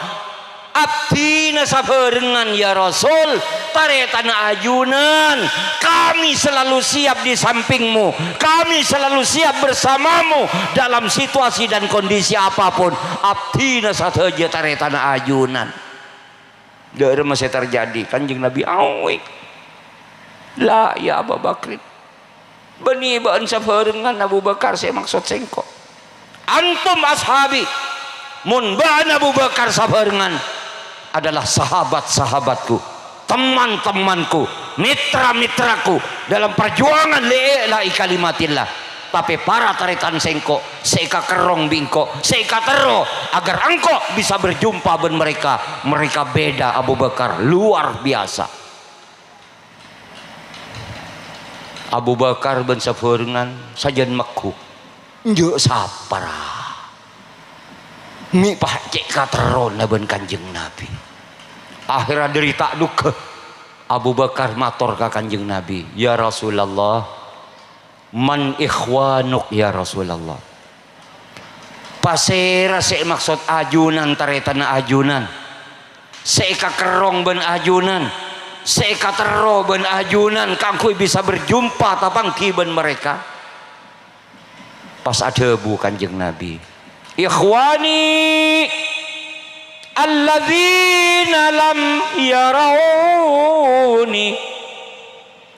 Abdhina sabhârengngan, ya Rasul, tarètanna ajunan. Kami selalu siap di sampingmu. Kami selalu siap bersamamu dalam situasi dan kondisi apapun. Abdhina sadhâjâ tarètanna ajunan. Dâremma sè terjadi, Kanjeng Nabi awèk. La, ya Aba Bakrin. Bânnè bâ'ân sabhârengngan Abu Bakar sè maksod sèngko'. Antum ashabi. Mon bâ'ân Abu Bakar sabhârengngan adalah sahabat-sahabatku, teman-temanku, mitra-mitraku dalam perjuangan li'i'la'i kalimatillah. Tapè para tarètan sèngko' sè èkakerrong bi' engko', sè èkaterro agar engko' bisa berjumpa bân mereka. Mereka beda, Abu Bakar, luar biasa. Abu Bakar bân sabhârengngan sajân magghu. Enjâ' sapara. Mè' pas cè' katerrona bân Kanjeng Nabi. Akhèrra dâri ta' duga Abu Bakar mator ka Kanjeng Nabi, "Ya Rasulullah, man ikhwanuk ya Rasulullah?" Pasèra sè èmaksod ajunan, tarètanna ajunan? Sè èkakerrong bân ajunan, sè èkaterro bân ajunan kaangghuy bisa berjumpa tapangghi bân mereka? Pas adhâbu Kanjeng Nabi, "Ikhwani alladzina lam yarauni."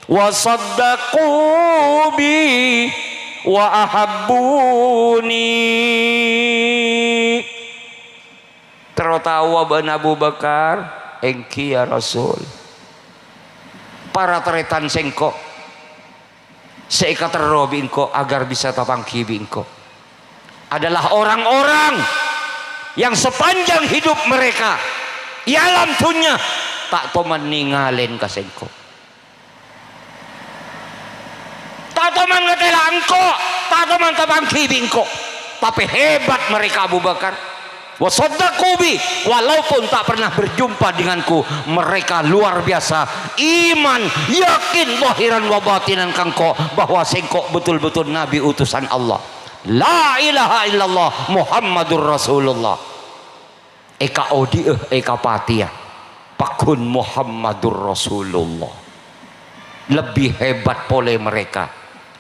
"Wa saddaqu bi wa ahabbuni." Terro taowa bân Abu Bakar, "Èngghi, ya Rasul. Para tarètan sèngko' sè èkaterro bi' engko' agar bisa tapangghi bi' engko' adalah orang-orang yang sepanjang hidup mereka è alam dhunnya ta' toman nèngalè ka sèngko'." Ta' toman ngatèla engko', ta' toman tapangghi bi' engko'. Tapè hebat mereka Abu Bakar. "Wa saddaqu bi, walaupun tak pernah berjumpa denganku, mereka luar biasa iman, yakin zahiran wa batinan ka engko' bahwa sèngko' betul-betul Nabi utusan Allah. La ilaha illallah Muhammadur Rasulullah." Èkaodi'â, èkapatèya, pagghun Muhammadur Rasulullah. Lebih hebat polè mereka.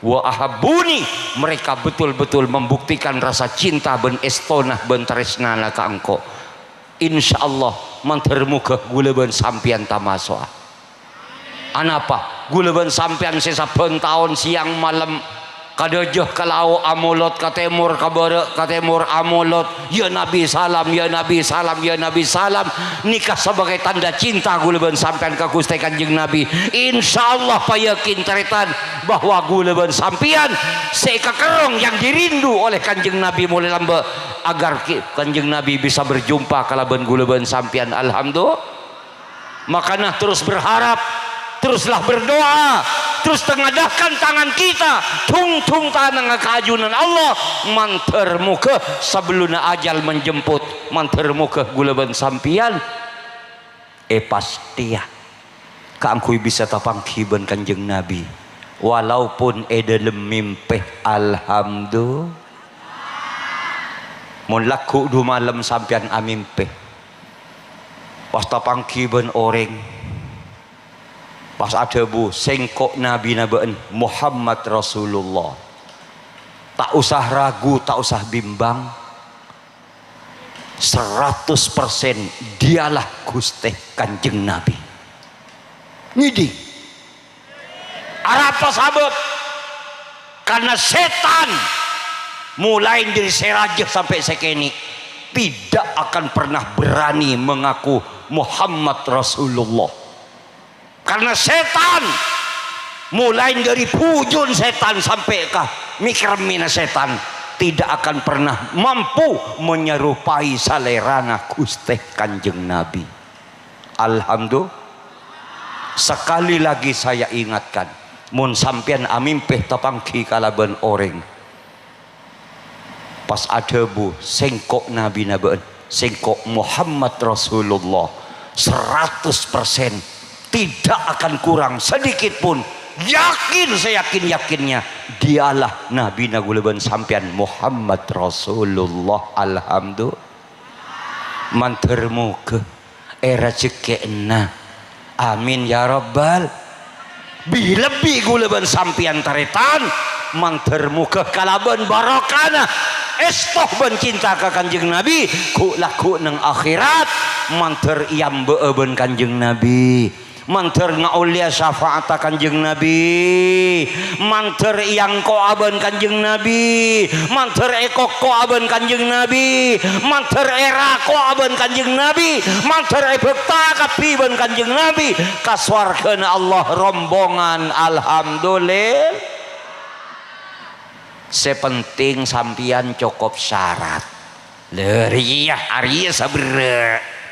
"Wa ahabbuni," mereka betul-betul membuktikan rasa cinta bân èstona bân tarèsnana ka engko'. Insyaallah, mandhâr moghâ ghulâ bân sampèyan tamaso'a. Anapa? Ghulâ bân sampèyan sè sabbhân taon sèyang malem Ka dâjâ ka lao' amolot, ka tèmor ka bârâ', ka tèmor amolot. "Ya Nabi salam, ya Nabi salam, ya Nabi salam." Nèka sabâgâi tandhâ cinta ghulâ bân sampèyan ka Ghustè Kanjeng Nabi. Insyaallah, payakin tarètan bahwa ghulâ bân sampèyan sè èkakerrong yang dirindu oleh Kanjeng Nabi molaè lambâ', agar ki-, Kanjeng Nabi bisa berjumpa kalabân ghulâ bân sampèyan. Alhamdulillah. Makana terus berharap, teruslah berdoa, terus tengadahkan tangan kita, dhung-dhung tanangnga ka ajunan Allah, mandhâr moghâ sabellunna ajal menjemput, mandhâr moghâ ghulâ bân sampèyan èpastèya kaangghuy bisa tapangghi bân Kanjeng Nabi, walaupun è dhâlem mèmpè. Alhamdulillah. Mon lagghu' du malem sampèyan amèmpè, pas tapangghi bân orèng, pas adhâbu, "Sèngko' Nabina bâ'en, Muhammad Rasulullah." Ta' osa ragu, ta' osa bimbang. Seratus persen dialah Ghustè Kanjeng Nabi. Ngèdhing. Arapa sabâb? Karena sètan, mulai dari sè rajâ sampè' sè kènè', tidak akan pernah berani mengaku Muhammad Rasulullah. Karena sètan, mulai dari bujun sètan sampè' ka mèkkèrèmèna sètan, tidak akan pernah mampu menyerupai salèrana Ghustè Kanjeng Nabi. Alhamdulillah. Sekali lagi saya ingatkan, mon sampèyan amèmpè tapangghi kalabân orèng, pas adhâbu, "Sèngko' Nabina bâ'en, sèngko' Muhammad Rasulullah, seratus persen, tidak akan kurang sedikit pun, yakin seyakin-yakinnya, dialah Nabina ghulâ bân sampèyan, Muhammad Rasulullah." Alhamdulillah. Mandhâr moghâ èrajekkè'ana. Amin ya rabbal. Bi-, lebbi ghulâ bân sampèyan tarètan, mandhâr moghâ kalabân barokana èsto bân cinta ka Kanjeng Nabi, ghu'-, lagghu' neng akhèrat, mandhâr èambâ'â bân Kanjeng Nabi. Mandhâr ngaollèya syafa'atta Kanjeng Nabi, mandhâr èangko'a bân Kanjeng Nabi, mandhâr èkokko'a bân Kanjeng Nabi, mandhâr èrako'a bân Kanjeng Nabi, mandhâr èbhâkta kabbhi bân Kanjeng Nabi, ka sowarghâna Allah rombongan. Alhamdulillah. Sè penting sampèyan cokop syarat. Lha, rèya, arèya sabherrâ'.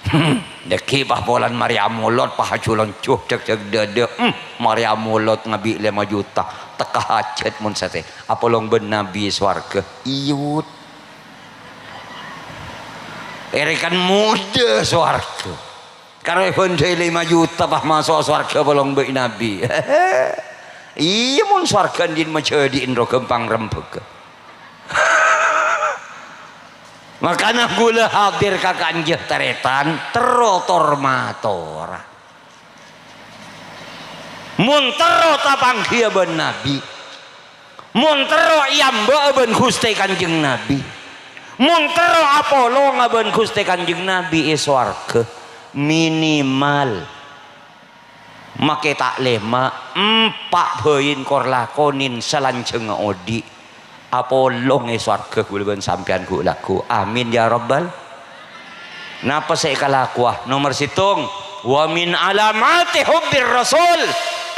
Hmm, dhâggi' pas polana marè amolot, pas ajhulonjhu, dhâk-dhâk dhâdhâ. Hmm, marè amolot ngabi' lèma juta. Tekka hajhât mon satèya. Apolong bân Nabi sowarghâ. Iyut. Èrèkan modâ sowarghâ. Karè bhândhâi lèma juta pas maso' sowarghâ apolong bân Nabi. Iyâ, mon sowarghâ andi'na majhâdhi'i ro ghâmpang rembhâghâ. Makana ghulâ hadir ka ka'anja tarètan, terro tor-matora. Mon terro tapangghiyâ bân Nabi, mon terro èambâ'â bân Ghustè Kanjeng Nabi, mon terro apolonga bân Ghustè Kanjeng Nabi è sowarghâ, minimal Makè ta' lèma', empa' bhâi kor lakonè salanjhângnga odi'. Apolong è sowarghâ ghulâ bân sampèyan ghu-lagghu. Amin ya rabbal. Napa sè èkalakowa? Nomer sèttong, wa min alamati hubbir rasul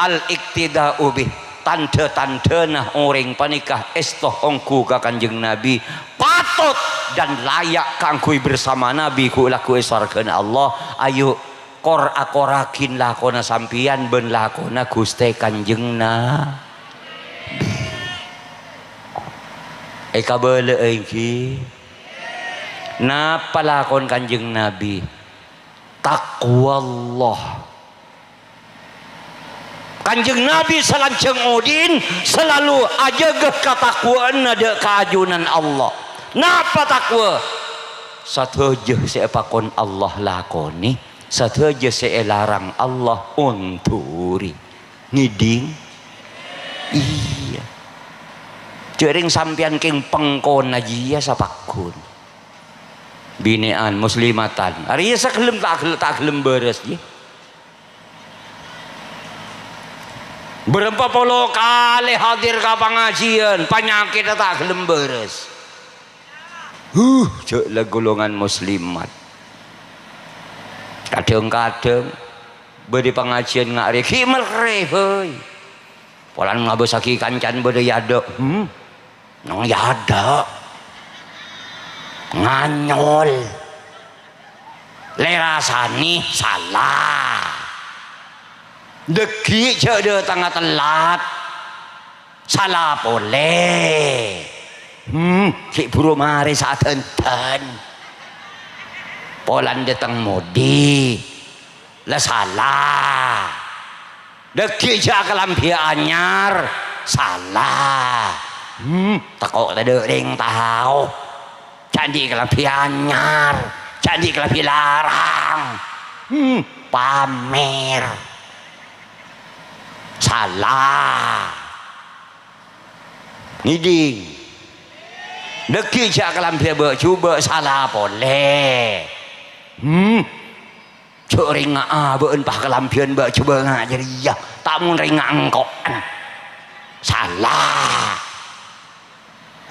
al-iqtida'u bih. Tandhâ-tandhâna orèng panèka èsto ongghu ka Kanjeng Nabi, patot dan layak kaangghuy bersama Nabi ghu-lagghu è sowarghâna Allah. Ayo, kor-akorraghi lakona sampèyan bân lakona Ghustè Kanjeng Nabi. Èkabâlâ'â ènggi? Napa lakon Kanjeng Nabi? Taqwallah. Kanjeng Nabi salanjhâng odi'na salalu ajâgâ katakwâ'ânna dâ' ka ajunan Allah. Napa takwa? Sadhâjâ sè èpakon Allah lakonè. Sadhâjâ sè èlarang Allah ondhurè. Ngèdhing? Iyâ. Jhâ' rèng sampèyan kèng pengkona jiyâ sapagghun. Binè'an, muslimatan. Arèya saghellem ta' gel-, ta' ghellem bârâs, yâ. Bârâmpa polo kalè hadir ka pangajiyân, panyakèdhâ ta' ghellem bârâs. Huh, jhâ' la golongan muslimat. Kadhâng-kadhâng bâdâ pangajiyân nga' rè ghi' merrè, bhâi. Polana ngabâsaghi kancana bâdâ è adâ'. Hmm? Neng è adâ'. Nganyol. Lè rasanè sala. Dâggi' jhâ' dâtengnga tellat. Sala polè. Hmm, ghi' bhuru marè sadhândhân. Polana dâteng modi. La sala. Dâggi' jhâ' kalambhiyâ anyar, sala. Hmm, tako' tadâ' rèng tao. Jhâ' andi' kalambhiyâ anyar, jhâ' andi' kalambhiyâ larang. Hmm, pamer. Sala. Ngèdhing. Dâggi' jhâ' kalambhiyâ bâ'-jhubâ' sala polè. Hmm. Jhâ' rèngnga' abâ'na pas kalambhiyân bâ'-jhubâ' nga' jârèya, ta' mon rèngnga' engko'. Sala.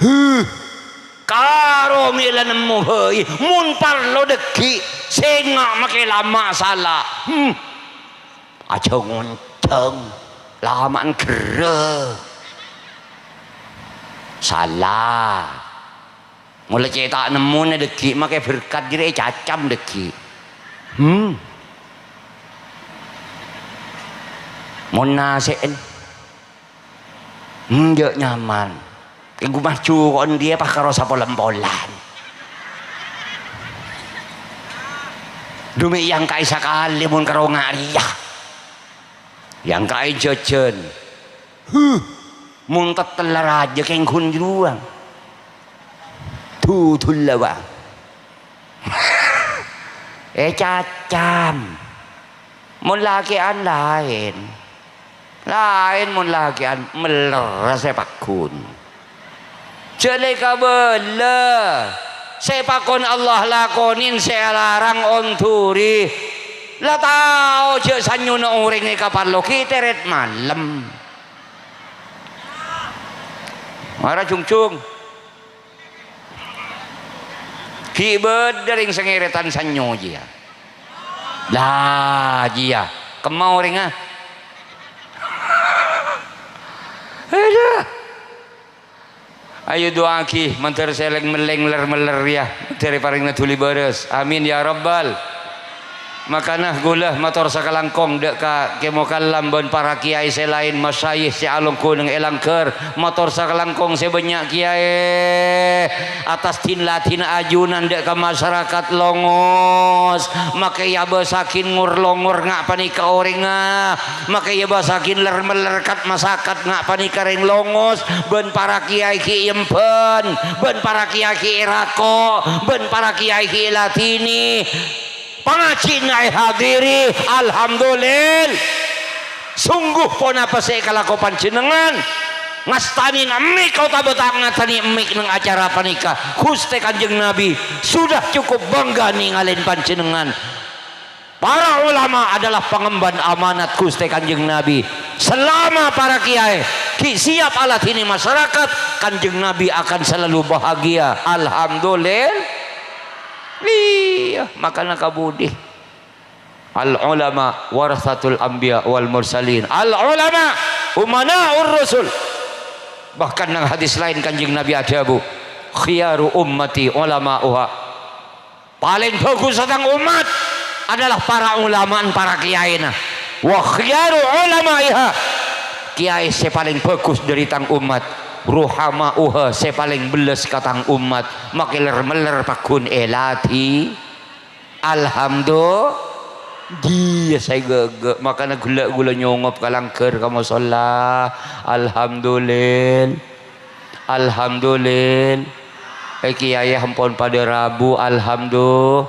Huh. Karo mèla nemmo bhâi, mon parlo dâggi', sènga' makè lama' sala. Hmm. Ajhâng-onjhâng, lama'an gherrâ. Sala. Mola cè' ta' nemmona dâggi' makè berkat jârèya ècacam dâggi'. Hmm. Mon nasè'en. Hmm, jhâ' nyaman. Èngghu maju ko' andi' pas karo sapolem-polèm. Dumè' èyangka'è sakalè mon karo nga' rèya. Èyangka'è jhâjhân. Huh, mon tettella rajâ kèng ghun jârowa. Dudulla, Bang. Ècacam. Mon lakè'an laèn. Laèn mon lakè'an, mellèr sè pagghun. Jhâ' lè kabâlâ. Sè èpakon Allah lakonè, sè èlarang ondhuri. La tao jhâ' sanyona orèng èkaparlo ghi' tèrèt malem. Mara jhungjhung. Ghi' bâdâ rèng sè ngèrètan sanyo jiyâ. La, jiyâ. Kemma orèngnga? Adhu. Ayo du'aaghi, mandhâr sè lèng-mellèng lèr-mellèr rèya, mandhâr èparèngana dhuli bârâs. Amin, ya Rabbal. Makana ghulâ mator sakalangkong dâ' ka Kè Mokallam bân para kèyaè sè laèn, masyayikh sè alongghu neng è langghâr. Mator sakalangkong sè bânnya' kèyaè. Attas din-ladinna ajunan dâ' ka masarakat Longos. Makè èabâsaghin ngor-longor nga' panèka orèngnga. Makè èabâsaghin lèr-mellèr kat-masakat nga' panèka rèng Longos. Bân para kèyaè ghi' èembhân. Bân para kèyaè ghi' èrako'. Bân para kèyaè ghi' èladhinè. Pangajhiânna èhadirè, alhamdulil-. Songghu ponapa sè èkalako panjhennengngan? Ngastanè emmik otabâ ta' ngastanè emmik neng acara panèka? Ghustè Kanjeng Nabi sudah cukup bangga nèngalè panjhennengngan. Para ulama adalah pangemban amanat Ghustè Kanjeng Nabi. Selama para kèyaè ghi' siap aladhinè masarakat, Kanjeng Nabi akan selalu bahagia. Alhamdulil-. Iyâ, makana kabudi. Al ulama warasatul anbiya wal mursalin. Al ulama umana'ur rasul. Bahkan neng hadis laèn Kanjeng Nabi adhâbu, "Khiyaru ummati ulama'uha." Palèng bhâghussa tang ommat adalah para ulama'na, para kèyaèna. "Wa khiyaru ulama'iha." Kèyaè sè palèng bhâghus dâri tang ommat, "ruhama'uha," sè palèng bellâs ka tang ommat, makè lèr-mellèr pagghun èladhi. Alhamdu-, iyâ, sè ghâghâ. Makana ghellâ' ghulâ nyongop ka langghâr, ka mosolla. Alhamdulil-. Alhamdulil-. È, kèyaè ampon padâ rabu. Alhamdulillah.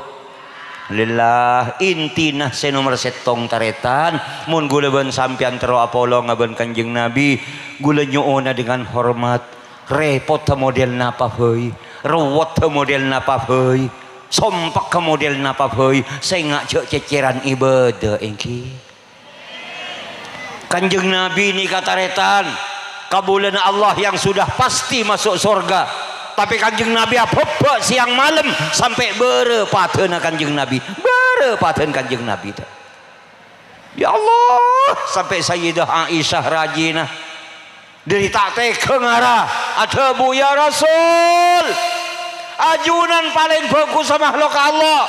Intina sè nomer sèttong, tarètan, mon ghulâ bân sampèyan terro apolonga bân Kanjeng Nabi, ghulâ nyo'ona dengan hormat. Rèpotta model napa bhâi? Ruwetta model napa bhâi? Sompekka model napa bhâi? Sènga' jhâ' cècèran ibâdâ, èngghi. Kanjeng Nabi nèka tarètan kabulâna Allah yang sudah pasti masuk sorga. Tapè Kanjeng Nabi abhâbhâ' sèyang malem sampè' bârâ padâna Kanjeng Nabi. Bârâ padâna Kanjeng Nabi, ta-, ya Allah, sampè' Sayyidah Aisyah rajina. Dhâri ta' tèghâ ngara, adhâbu, "Ya Rasul, ajunan palèng bhâghussa mahluk Allah.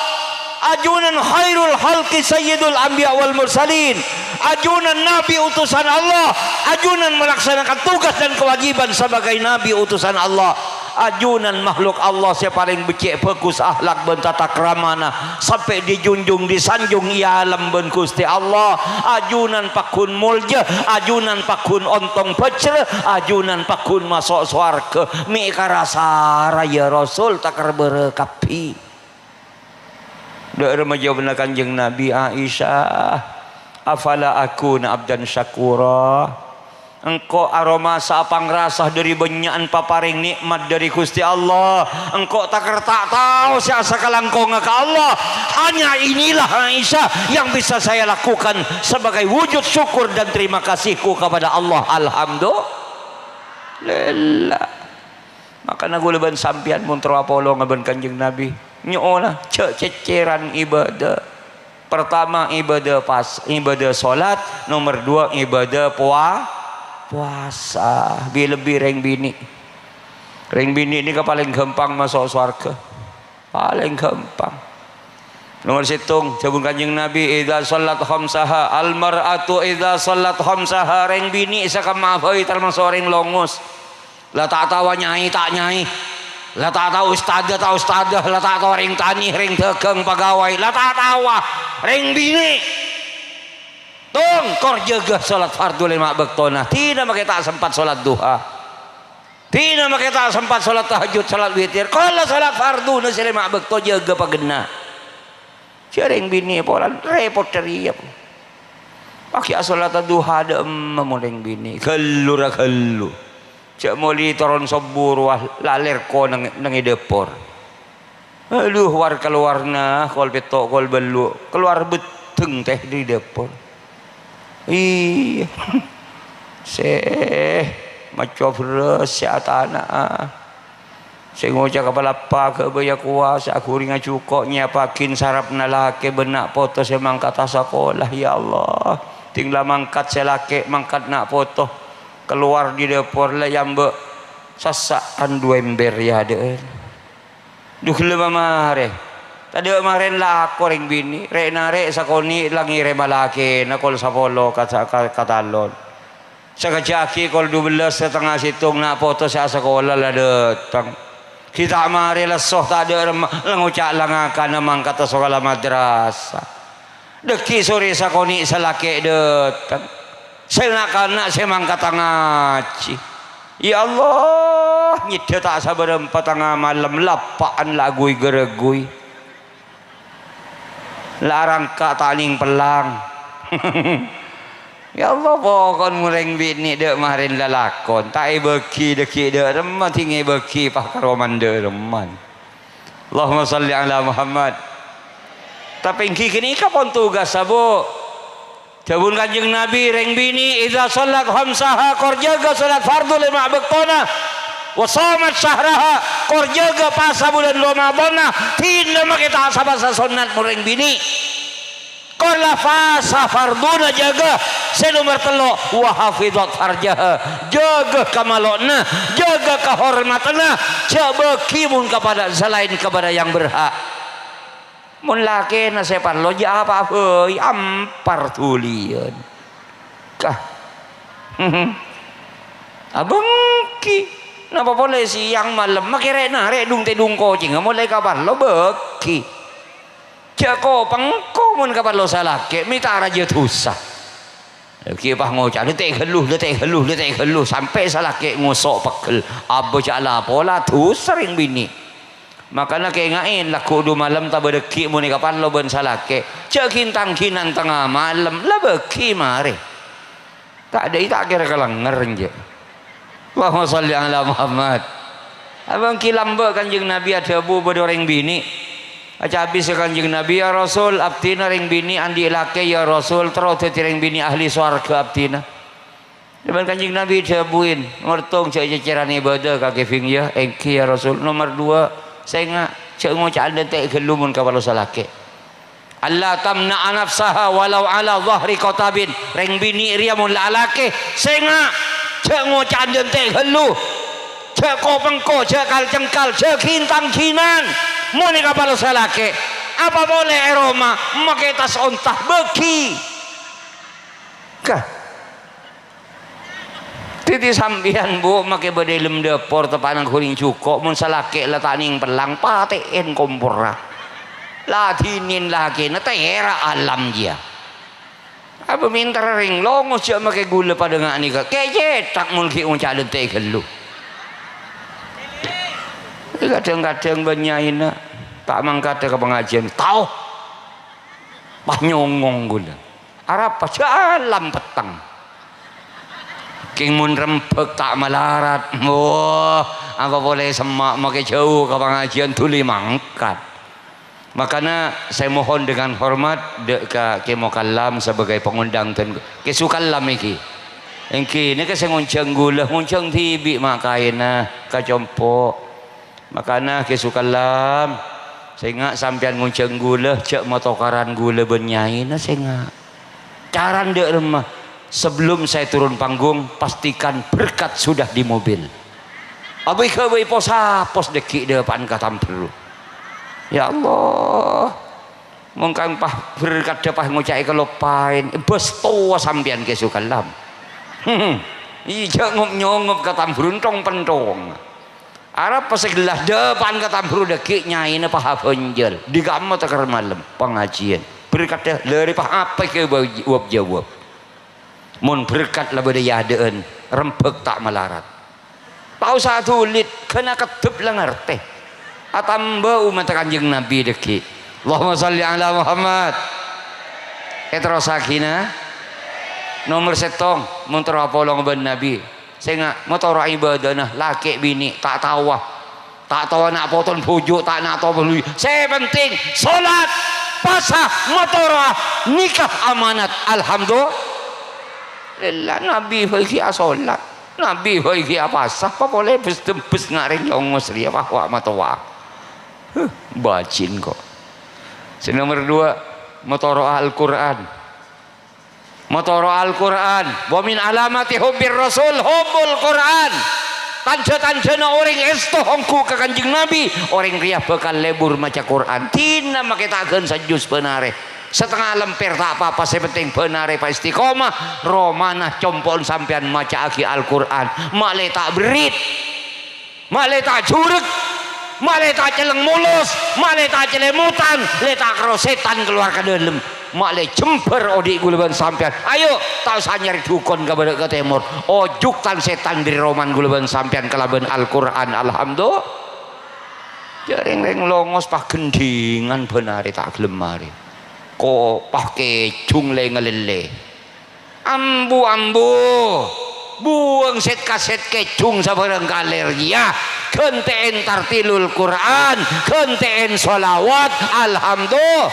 Ajunan khairul khalqi sayyidul anbiya wal mursalin. Ajunan nabi utusan Allah. Ajunan melaksanakan tugas dan kewajiban sebagai nabi utusan Allah. Ajunan mahluk Allah sè palèng beccè' bhâghus akhlak bân tata kramana." Sampè' dijunjung, disanjung è alam bân Ghustè Allah. Ajunan pagghun molja, ajunan pagghun ontong bhâjrâ, ajunan pagghun maso' sowarghâ. Mè' karasara, ya Rasul, ta' karbârâ kabbhi. Dhâ'râmma jâwâbbhâ Kanjeng Nabi, "Aisyah, afala akuna abdan syakura?" Engko' aromasa apangrasa dhâri bânnya'an paparèng nè'mat dhâri Ghustè Allah. Engko' takèr ta' tao sè asakalangkongnga ka Allah. Hanya inilah, Aisyah, yang bisa saya lakukan sebagai wujud syukur dan terima kasihku kepada Allah. Alhamdulillah. Makana kaulâ bân sampèyan mon terro apolonga bân Kanjeng Nabi, nyo'ona jhâ' cèccèran ibadah. Pertama, ibadah pas-, ibadah solat. Nomer dua, ibadah powa-, powasa. Bi-, lebbi rèng binè'. Rèng binè' nèka palèng ghâmpang maso' sowarghâ. Palèng ghâmpang. Nomer sèttong, dhâbuna Kanjeng Nabi, "Idza shallat khamsaha, al mar'atu idza shallat khamsaha." Rèng binè' sakamma bhâi tamaso' rèng longos. La ta' tao nyai ta' nyai. La ta' tao ustadz ta' ustadz. La ta' tao rèng tanè, rèng dhâghâng, pagawai. La ta' tao rèng binè'. Tong, kor jâgâ solat fardu lèma' bâktona. Dinah makè ta' sempat solat duha. Dinah makè ta' sempat solat tahajjud, solat witir. Kor la solat farduna sè lèma' bâkto jâgâ pagenna. Jhâ' rèng binè' polana rèpot dhâriyâ. Paghi' asolata duha dâ' emma mon rèng binè'. Ghâllu ra ghâllu. Jhâ' molè toron sobbhu rowa la lèrko neng, neng è dâpor. Adhu, war-kalowarna, kol pètto', kol bâllu'. Kalowar bhâddheng tè dâri dâpor. Iyâ. Sè maco bherrâs, sè atana'a. Sè ngoca' ka palappa' ghâbâyâ kowa, sè aghuri ngajhuko' nyèyappaghi sarapna lakè bân na' poto sè mangkata sakola, ya Allah. Ding la mangkat sè lakè, mangkat na' poto. Kalowar dâri dâpor la èyamba' sassa'an du ember è adâ'ân. Du ghellâ' mamarè. Tadâ' marèna la ako rèng binè', rè'-narè' sakonè' la ngèrèma lakèna kol sapolo ka, ka, ka talon. Sakejjhâ' aghi' kol dubellâs satengnga sèttong na' poto sè asakola la dâteng. Ghi' ta' marè lesso tadâ' remma la ngoca' la ngakana mangkata sakola madrasah. Dhâggi' sorè sakonè' sè lakè' dâteng. Sè na'-kana' sè mangkata ngajhi. Ya Allah, nyeddhâ ta' sabârâmpa tengnga malem, lappa'an la aguy-ghârâguy. La arangka' ta' nèng pellang. Ya Allah, pokon mon rèng binè' dâ' marèna lalakon, ta' èbâghi dhâggi' dâ' remma, ding èbâghi pas karo mandâ' remman. Allahumma shalli ala Muhammad. Tapè èngghi ghânèka pon tugassa, Bu. Dhâbuna Kanjeng Nabi, rèng binè', "Idza shallat khamsaha," kor jâgâ shalat fardhu lèma' bâktona, "wa shamat syahraha," kor jâgâ pasa bulân Ramadhanna, dinah makè ta' sa-pasa sonnat mon rèng binè'. Kor la pasa fardhuna jâgâ, sè nomer tello', "wa hafidhat farjaha," jâgâ kamalo'na, jâgâ kahormatanna, jhâ' bâghi mon kapada salaèn kapada yang berhak. Mon lakèna sè parlo, jhâ' apa bhâi, ampar dhuliyân. Kah. Abângkè. Napa polè sèyang malem, makè rè'-narè' dung-tèdung kocèngnga molaè kaparlo bâghi. Jhâ' kopèngko mon kaparlo salakè, mè' ta' rajâ dhusa. Ghi' pas ngoca', "Lè tè' ghâllu, lè tè' ghâllu, lè tè' ghâllu," sampè' salakè ngoso' pegghel. Abâ jhâ' la pola, dhusa rèng binè'. Makana kèngaè, lagghu' du malem tabâ dhâggi' monè kaparlo bân salakè. Jhâ' ghin-tangghina tengnga malem, la bâghi marè. Ta' dhâi ta' kèra kalènger, enjâ'. Allahumma shalli ala Muhammad. Abângkè lambâ' Kanjeng Nabi adhâbu bâdâ orèng binè'. Acabis ka Kanjeng Nabi, "Ya Rasul, abdhina rèng binè' andi' lakè, ya Rasul, terro dhâddhi rèng binè' ahli sowarghâ abdhina." Dhâbuna Kanjeng Nabi dhâbuin, "Mertong jhâ' cècèran ibadah ka kèbhing, yâ?" "Èngghi, yâ Rasul." "Nomer duwâ', sènga' jhâ' ngoca' adhânte' ghâllu mon ka palsu lakè'." "Alla tamna'a nafsaha walau ala dhahri qatabin." Rèng binè' rèya mon la alakè, sènga' jhâ' ngoca' adhânte' ghâllu. Jhâ' ko-pengko, jhâ' kal-cengkal, jhâ' ghin-tangginan. Mon è kapala sè lakè', apa polè è roma, makè tas onta, bâghi. Ka. Dhâddhi sampèyan, Bu, makè bâdâ è lem dâpor, teppa'na ghuri'na jhuko', mon sè lakè' la ta' nèng pellang, patè'èn komporra. La dinèn lakèna, tèra' alam jiyâ. Apa mènta rèng longos jhâ' makè ghulâ padâ nga' nèka. Kè' cèthak mon ghi' onca' adhânte' ghâllu. Kadhâng-kadhâng bân nyaèna ta' mangkada ka pangajiân. Tao. Pas nyongong ghulâ. Arapa jhâ' alam petteng. Kèng mon rembhâk ta' malarat. Wah, apa polè semma' makè jhâu ka pangajiân dhuli mangkat. Makana saya mohon dengan hormat dâ' ka Kè Mokallam sebagai pengundang dan Kè Sukallam èngghi. Èngghi, nèka sè ngonjhâng ghulâ, ngonjhâng dhibi' ma' kaèna ka compo'. Makana Kè Sukallam, sènga' sampèyan ngonjhâng ghulâ, jhâ' matokaran ghulâ bân nyaèna sènga'. Carana dâ' remma, sebelum saya turun panggung, pastikan berkat sudah di mobil. Abâi ghâbây pos-apos dâggi' dâpa'an ka Tambhuru. Ya Allah, mongkang pas berkadda pas ngoca'è kaloppaèn, bâs towa sampèyan Kè Sukallam. Iyâ, jhâ' ngop-nyongop ka Tambhuru, entong-pentong. Arapa sè ghellâ' dâpa'an ka Tambhuru dâggi' nyaèna pas abânjâl. Dhi kamma tekka malem, pangajiân. Berkadda, lârè pas apa kè jawab-jawab. Mon berkat la bâdâ è adâ'ân, rembhâk ta' malarat. Ta' osa adulit, ghâna keddhep la ngartè. Atamba ommatta Kanjeng Nabi dâggi'. Allahumma shalli ala Muhammad. Èterrossaghina. Nomer sèttong, mon terro apolong bân Nabi. Sènga' matoro'a ibadana, lakè' binè', ta' taowa. Ta' tao ana' poton bhuju', ta' ana' tao bhuju'. Sè penting, solat, pasa, matoro'a, nikah amanat. Alhamdulillah, Nabi bhâi ghi' asolat. Nabi bhâi ghi' apasa. Apa polè bes-dembes nga' rèng longos rèya, wah, wah, matowa. Huh, bajin ko'. Sè nomer duwâ', matoro'a Al-Qur'an. Matoro Al-Qur'an. Wa min alamati hubbir Rasul hubbul Qur'an. Tandhâ-tandhâna orèng èsto ongghu ka Kanjeng Nabi, orèng rèya bhâkal lebur maca Qur'an. Dina makè ta' ghân sajus bân arè. Satengnga lèmpèr ta' apa-apa, sè penting bân arè pas istiqomah. Romana compo'na sampèyan maca'aghi Al-Qur'an. Ma'lè ta' berrit. Ma'lè ta' jurek, ma'lè ta' celleng molos, ma'lè ta' cèlèmotan, lè ta' karo sètan kalowar ka dâlem. Ma'lè jembhâr odi' ghulâ bân sampèyan. Ayo, ta' osa nyarè dhukon ka bârâ' ka tèmor. Ojhughân sètan dâri romana ghulâ bân sampèyan kalabân Al-Qur'an. Alhamdulillah. Jhâ' rèng-rèng longos pas ghendhingan bân arè ta' ghellem marè. Ko' pas kèjhung lè-ngalèllè. Ambu-ambu, buwâng sèt-kasèt kèjhung sabârâng kalèr, yâ. Ghântè'èn tartilul Qur'an, ghântè'èn shalawat, alhamdulillah.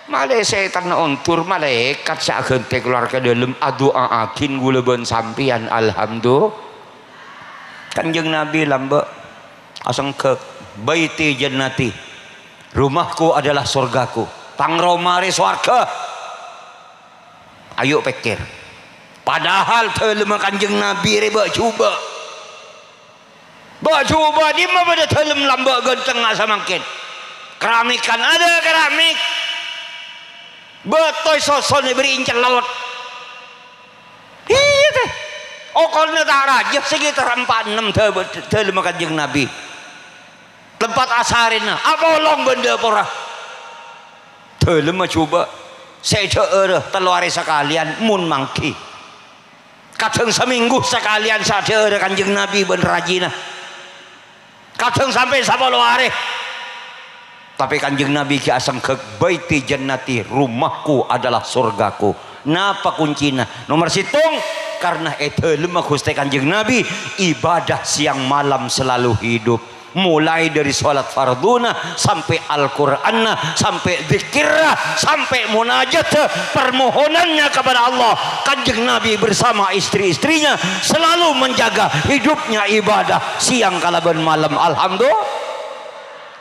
Malè sètanna ondur, malaèkat sè aghântè kalowar ka dâlem, adu'a'aghin ghulâ bân sampèyan, alhamdulillah. Kanjeng Nabi lambâ' asengghâk, "Baiti jannati, rumahku adalah surgaku." Tang roma rè sowarghâ. Ayo pèkkèr. Padahal dâlemma Kanjeng Nabi rè bâ'-jhubâ'. Bâ'-jhubâ' dimma bâdâ dâlem lambâ' ghântengnga samangkèn. Keramikan, ada keramik. Bâto èsoson èberri' cellot. Iyâ, tè. Okorna ta' rajâ, sekitar empat ennem dâ-, dâlemma Kanjeng Nabi. Tempat asarèna, apolong bân dâporra. Dâlemma jhubâ', sè dhâ'ârâ tello arè sakalèyan mon mangghi. Kadhâng samènggu sakalèyan sè adhâ'ârâ Kanjeng Nabi bân rajina. Kadhâng sampè' sapolo arè. Tapè Kanjeng Nabi ghi' asengghâk, "Baiti jannati, rumahku adalah surgaku." Napa kuncina? Nomer sèttong, karna è dâlemma Ghustè Kanjeng Nabi, ibadah siang malam selalu hidup. Mulai dari sholat farduna, sampai Al-Qur'anna, sampai dzikirra, sampai munajatta, permohonannya kepada Allah. Kanjeng Nabi bersama istri-istrinya selalu menjaga hidupnya ibadah siang kalabân malem. Alhamdulillah.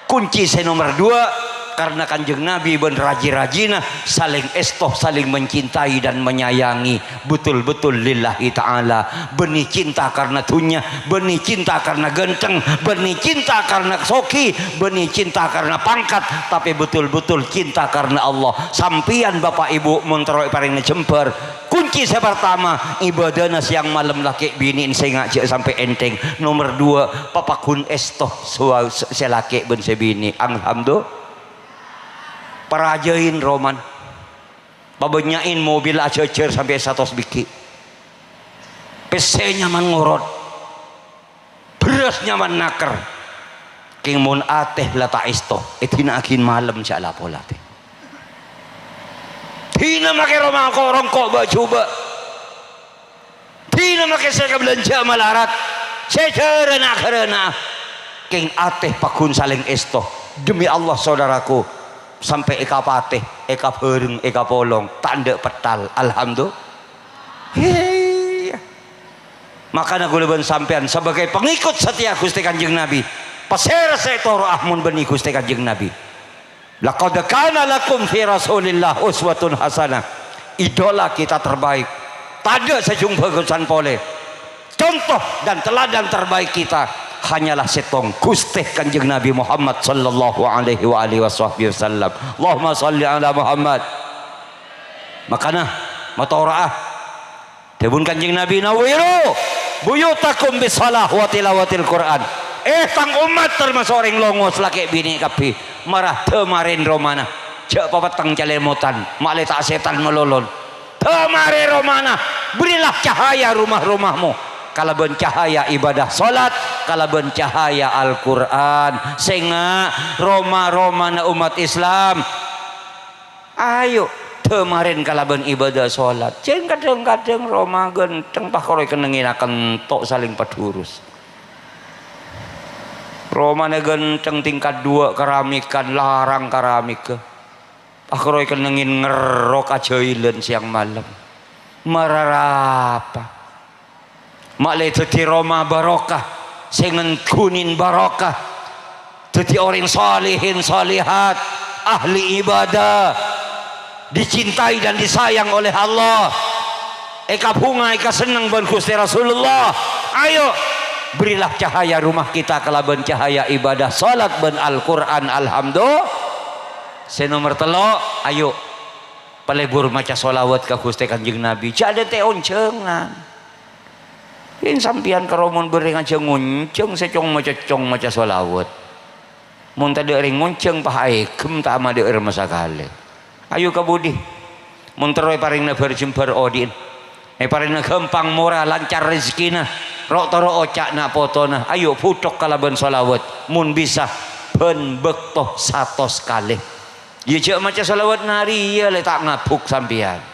Kunci sè nomer dua, karena Kanjeng Nabi bân raji-rajina saling èsto, saling mencintai dan menyayangi. Betul-betul lillahi ta'ala. Bânnè cinta karena dhunnya, bânnè cinta karena ghântheng, bânnè cinta karena soghi, bânnè cinta karena pangkat, tapè betul-betul cinta karena Allah. Sampèyan, Bapak Ibu, mon terro èparèngana jembhâr, kunci sè partama, ibadana sèyang malem lakè' binè' sènga' jhâ' sampè' ènthèng. Nomer dua, papagghun èsto sè, sè lakè' bân sè binè'. Alhamdulillah. Parajâin romana. Pabânnya'in mobil ajhâjhâr sampè' satos bighi'. Pèssè nyaman ngorot. Bherrâs nyaman naker. Kèng mon atè la ta' èsto, èdina'aghi malem jhâ' la pola atè. Dinah makè roma ko-, rongko' bâ'-jhubâ'. Dinah makè sè èkabâlânjhâ malarat, sè jhârâna-ghârâna. Kèng atè pagghun salèng èsto. Demi Allah, saudaraku, sampè' èkapatè, èkabhâreng, èkapolong, ta' endâ' pettal. Alhamdulillah. Iyâ. Makana kaulâ bân sampèyan sebagai pengikut setia Ghustè Kanjeng Nabi, pasèra sè ètoro'a mon bânnè Ghustè Kanjeng Nabi? "Laqad kana lakum fi Rasulillah uswatun hasanah." Idola kita terbaik. Tadâ' sè jhung bhâghusan polè. Contoh dan teladan terbaik kita hanyalah sèttong, Ghustè Kanjeng Nabi Muhammad sallallahu alaihi wa alihi wasahbihi wasallam. Allahumma shalli ala Muhammad. Makana, matoro'a. Dhâbuna Kanjeng Nabi, "Nawwiru buyutakum bis shalah wa tilawatil Qur'an." Eh, tang ommat, tamaso' orèng longos, lakè' binè' kabbhi, mara dâmarèn romana. Jhâ' papetteng calèmotan, ma'lè ta' sètan malolo. Dâmarè romana, berilah cahaya rumah-rumahmu kalabân cahaya ibadah salat, kalabân cahaya Al-Qur'an. Sènga' roma-romana ommat Islam. Ayo, dâmarèn kalabân ibadah salat. Jhâ' kadhâng-kadhâng roma ghântheng, pas karo èkennengngè kento' salèng padurus. Romana ghântheng tingkat dua keramikan, larang keramikka. Pas karo èkennengngè ngerrok ajhâilan sèyang malem. Mara arapa? Ma'lè dhâddhi roma barokah, sè ngengghunin barokah. Dhâddhi orèng solihin solihat, ahli ibadah, dicintai dan disayang oleh Allah. Èkabhunga, èkasenneng bân Ghustè Rasulullah. Ayo, berilah cahaya rumah kita kalabân cahaya ibadah, salat bân Al-Qur'an. Alhamdulillah. Sè nomer tello', ayo, palebur maca sholawat ka Ghustè Kanjeng Nabi. Jhâ' adântè' onjhângan. Yen sampèyan karo mon bâreng ajhâ ngonjhâng sè cong-macècong maca sholawat. Mon tadâ' rèng ngonjhâng, pas aèghem ta' amadâ'âr ma' sakalè. Ayo ka budi. Mon terro èparèngana bhâr-jembhâr odi'na. Èparèngana ghâmpang mora lancar rejekkèna. Ro'-toro' oca'na potona. Ayo bhuthok kalabân sholawat. Mon bisa, bân bâkto satos kalè. Iyâ, jhâ' maca sholawat nariyah lè ta' ngabuk sampèyan.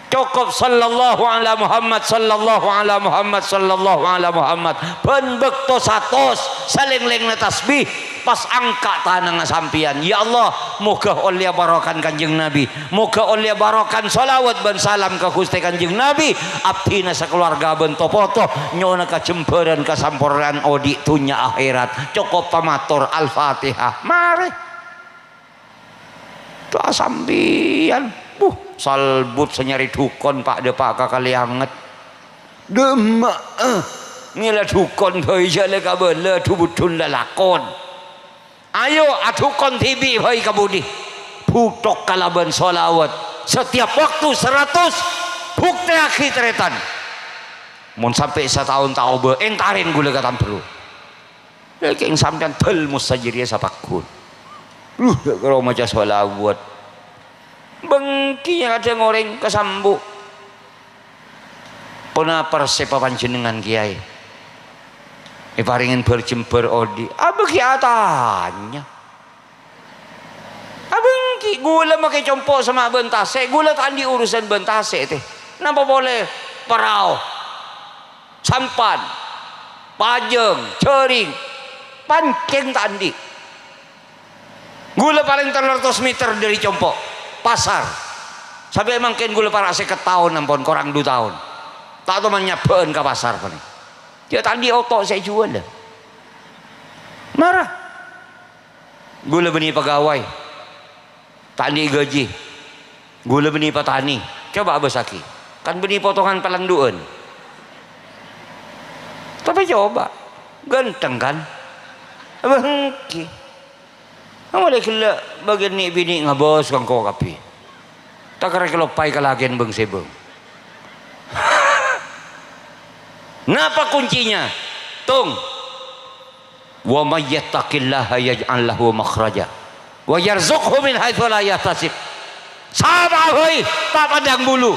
Cokop sallallahu ala Muhammad, sallallahu ala Muhammad, sallallahu ala Muhammad. Bân bâkto satos, salènglèngnga tasbih, pas angka' tanangnga sampèyan. Ya Allah, moghâ ollèya barokan Kanjeng Nabi. Moghâ ollèya barokan sholawat bân salam ka Ghustè Kanjeng Nabi. Abdhina sakalowarga bân to-poto nyo'ona kajembhârân kasampornaan odi' dhunnya akhèrat. Cokop pamator Al-Fatihah. Marè. Ta' sampèyan. Buh, salbut sè nyarè dhukon pa'-dâpa' ka Kalè Anget. Dâmma'a. Ngèla dhukon bhâi jhâ' lè kabâlâ, dhu-budhun lalakon. Ayo, adhukon dhibi' bhâi ka budi. Bhuthok kalabân sholawat. Setiap waktu seratus. Buktèyaghi tarètan. Mon sampè' sataon ta' obâ, èntarè ghulâ ka Tambâru. Kèng sampèyan dâl mossa jârèya sapagghun. Lu, karo maca sholawat. Bengkiyâ kadhâng orèng kasambu'. Ponapa reseppa panjhennengngan, Kèyaè? Èparèngè bhâr-jembhâr odi'. Abâ' ghi' atanya. Abângki, ghulâ makè compo' sè ma' bân tasè', ghulâ ta' andi' urusan bân tasè', tè. Napa polè parao, sampan, pajâng, jhâring. Pancèng ta' andi'. Ghulâ palèng tello ratos meter dâri compo' pasar. Sampè' mangkèn ghulâ para' sèket taon ampon, korang du taon. Ta' toman nyabâ'ân ka pasar panè. Jâ' ta' andi' oto' sè èjhuwâl. Mara. Ghulâ bânnè pegawai. Ta' andi' gaji. Ghulâ bânnè patanè. Coba abâssaghi. Kan bânnè potongan palandu'ân. Tapè coba. Ghântheng, kan? Abâ' ènggi. Molaè ghellâ' bâgiyân nè'-binè' ngabâs ka engko' kabbhi. Ta' kèra èkaloppaè ka lakèn bâng-sèbâng. Napa kuncinya? Tong. "Wa may yattaqillaha yaj'al lahu makhraja wa yarzuqhu min haitsu la yahtasib." Sapa bhâi ta' pandang bulu,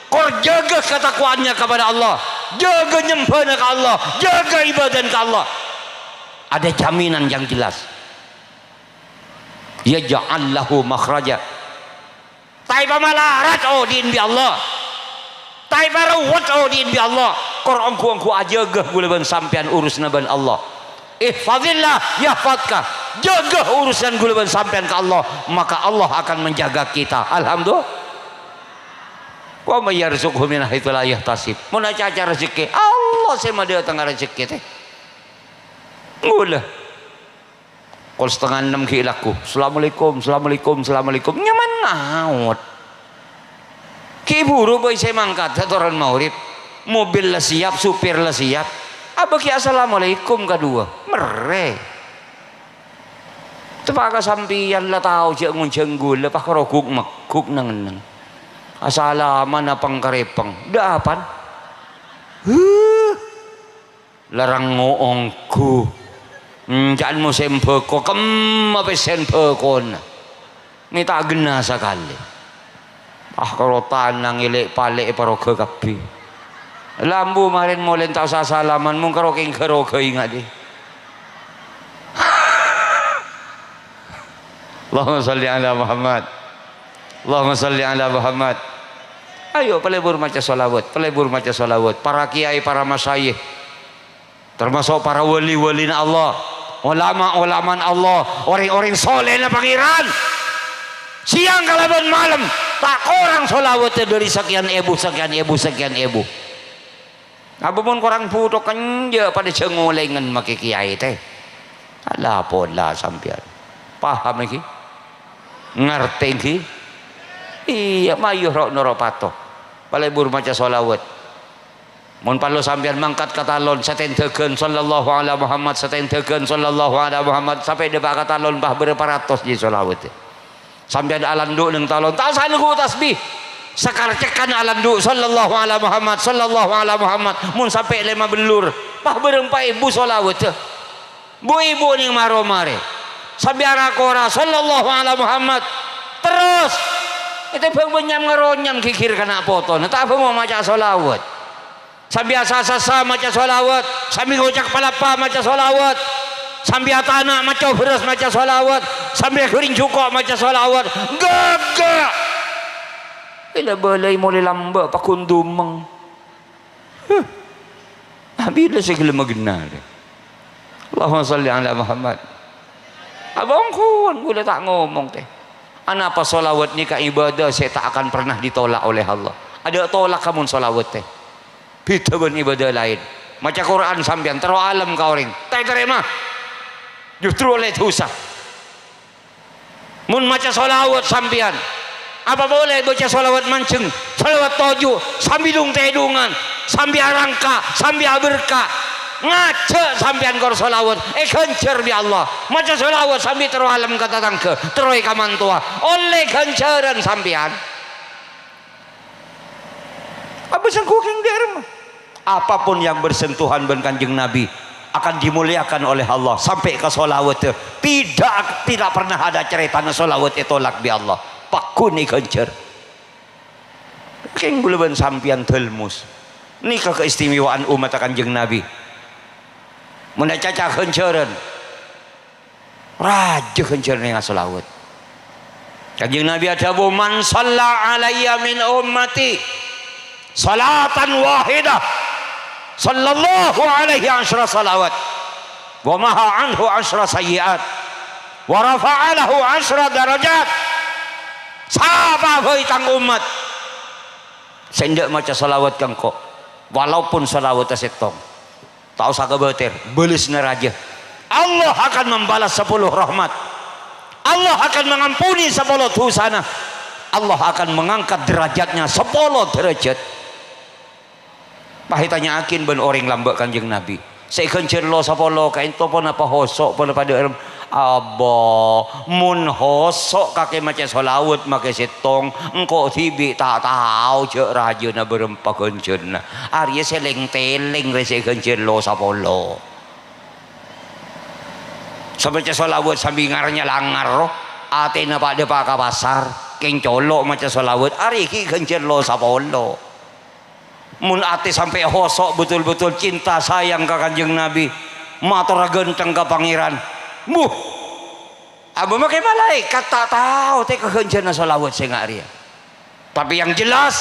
kor jâgâ katakwa'annya kepada Allah, jâgâ nyembhâna ka Allah, jâgâ ibâdâna ka Allah. Ada jaminan yang jelas. Yaj'al lahu makhraja. Ta' èpamalarat odi'na bi' Allah. Ta' èparowet odi'na bi' Allah. Kor ongghu-ongghu ajâgâ ghulâ bân sampèyan urusanna bân Allah. Ihfazillah yahfazka. Jâgâ urusan ghulâ bân sampèyan ka Allah, maka Allah akan menjaga kita. Alhamdulillah. "Wa may yarzuqhu min haitsu la yahtasib." Mon acaca rejekkè, Allah sè madâtengnga rejekkè, tè. Ghulâ. Pokol setengah ennem ghi' lagghu. "Assalamualaikum, assalamualaikum, assalamualaikum." Nyaman ngaot. Ghi' buru bhâi sè mangkat, atoran maghrib. Mobil la siap, supir la siap. Abâghi assalamualaikum kadhuwâ. Merrè. Teppa' ka sampèyan la tao jâ' ngonjhâng ghulâ, pas karo guk-megguk neng-enneng. Asalaman apang-karèpang. Dâ' apan? Huh. La rango ongghu. Enca'an mosèm bhâko, kemma pèssèna bhâkona. Mè' ta' ghenna sakalè. Ah, karo tanang èlè'-palè'è parogâ kabbhi. La ambu marèn molèn ta' osa salaman, mon karo kèng ghârogâi ngadi. Allahumma shalli ala Muhammad. Allahumma shalli ala Muhammad. Ayo, palebur maca shalawat, palebur maca shalawat. Para kiai, para masyayikh, termasuk para wali-walina Allah, ulama-ulamana Allah, orèng-orèng solehna Pangèran. Siang kalabân malem, ta' korang shalawatta dhâri sakèyan èbu, sakèyan èbu, sakèyan èbu. Apa mon korang bhuto kenja' padâ jhâ' ngolèngen makè kiyaè tè. Ala pola sampèyan. Paham ènggi? Ngartè ènggi? Iyâ, mayu ro'-noro' pato. Palebur maca shalawat. Mon parlo sampèyan mangkat ka talon, satèndhâghân, "Shallallahu ala Muhammad," satèndhâghân, "Shallallahu ala Muhammad," sampè' dâpa' ka talon, pas bârâmpa ratos jiyâ shalawat. Sampèyan alandu' neng talon, ta' osa nèko tasbih. Sakarcèkan alandu', "Shallallahu ala Muhammad, shallallahu ala Muhammad." Mon sampè' lèma bellur, pas bârâmpa èbu shalawat. Bu-ibu neng maro marè. Sampèyan ra-kora, "Shallallahu ala Muhammad." Terros. Ètèbâng bânnyam ngaronyam ghighir kana' potona, ta' bângo maca shalawat. Sambi asassa maca shalawat, sambi ngocak palappa maca shalawat, sambi atana' maca bherrâs maca shalawat, sambi aghâring jhuko' maca shalawat. Ghâghâ! Èla bâlâi molè lambâ' paggun dumeng. Huh. Abdhina sè ghellem maghenna, rè. Allahumma shalli ala Muhammad. Abâ' ongghuwân ghulâ ta' ngomong, tè. Anapa shalawat nèka ibadah sè ta' akan pernah ditolak oleh Allah. Adâ' tolak ka mon shalawat, tè. Bhidhâ bân ibadah laèn. Maca Qur'an sampèyan terro alem ka orèng. Ta' ètarèma. Justru ollè dhusa. Mon maca shalawat sampèyan, apa polè bâca shalawat manjheng, shalawat toju', sambi dung-tèdungan, sambi arangka, sambi aberka'. Ngajhâk sampèyan kor shalawat, èghânjhâr bi' Allah. Maca shalawat sambi terro alem ka tatangghâ, terro è kamantowa, ollè ghânjhârân sampèyan. Apa sengko' kèng dâ'remma? Apapun yang bersentuhan bân Kanjeng Nabi akan dimuliakan oleh Allah, sampè' ka shalawat. Tidak, tidak pernah ada caretana shalawat ètolak bi' Allah. Paggun èghânjhâr. Kèng ghulâ bân sampèyan dâlmus. Nèka keistimewaan ummatta Kanjeng Nabi. Mon ècaca ghânjhârân. Rajâ ghânjhârânna shalawat. Kanjeng Nabi adhâbu, "Man shalla alayya min ummati shalatan wahidah, shallallahu alaihi asyra shalawat." Wa maha anhu asyra sayyi'at. Wa rafa'a lahu asyra darajat. Sapa bhâi tang ommat sè endâ' maca shalawat ka engko', walaupun shalawat sèttong, ta' osa kabâtèr, bâlessâ rajâ. Allah akan membalas sapolo rahmat. Allah akan mengampuni sapolo dosana. Allah akan mengangkat derajatnya sapolo derajat. Pas ètanya'aghi bân orèng lambâ' Kanjeng Nabi, "Sè èghânjhâr lo sapolo ka'ènto ponapa hoso' ponapa dâ' remma?" "Abâ, mon hoso' kakè maca shalawat makè sèttong, engko' dhibi' ta' tao jâ' rajâna bârâmpa ghânjhârânna. Arèya sè lèng-tèlèng rè sè èghânjhâr lo sapolo." Sè maca shalawat sambi ngar-nyalangar, ro, atèna padâ pa-, ka pasar, kèng colo' maca shalawat, arèya ghi' ghânjhâr lo sapolo. Mon atè sampè' hoso' betul-betul cinta sayang ka Kanjeng Nabi, mator ghântheng ka Pangèran, "Mbuh, abâ makè malaèkat ta' tao tèka ghânjhârânna shalawat sènga' rèya." Tapè yang jelas,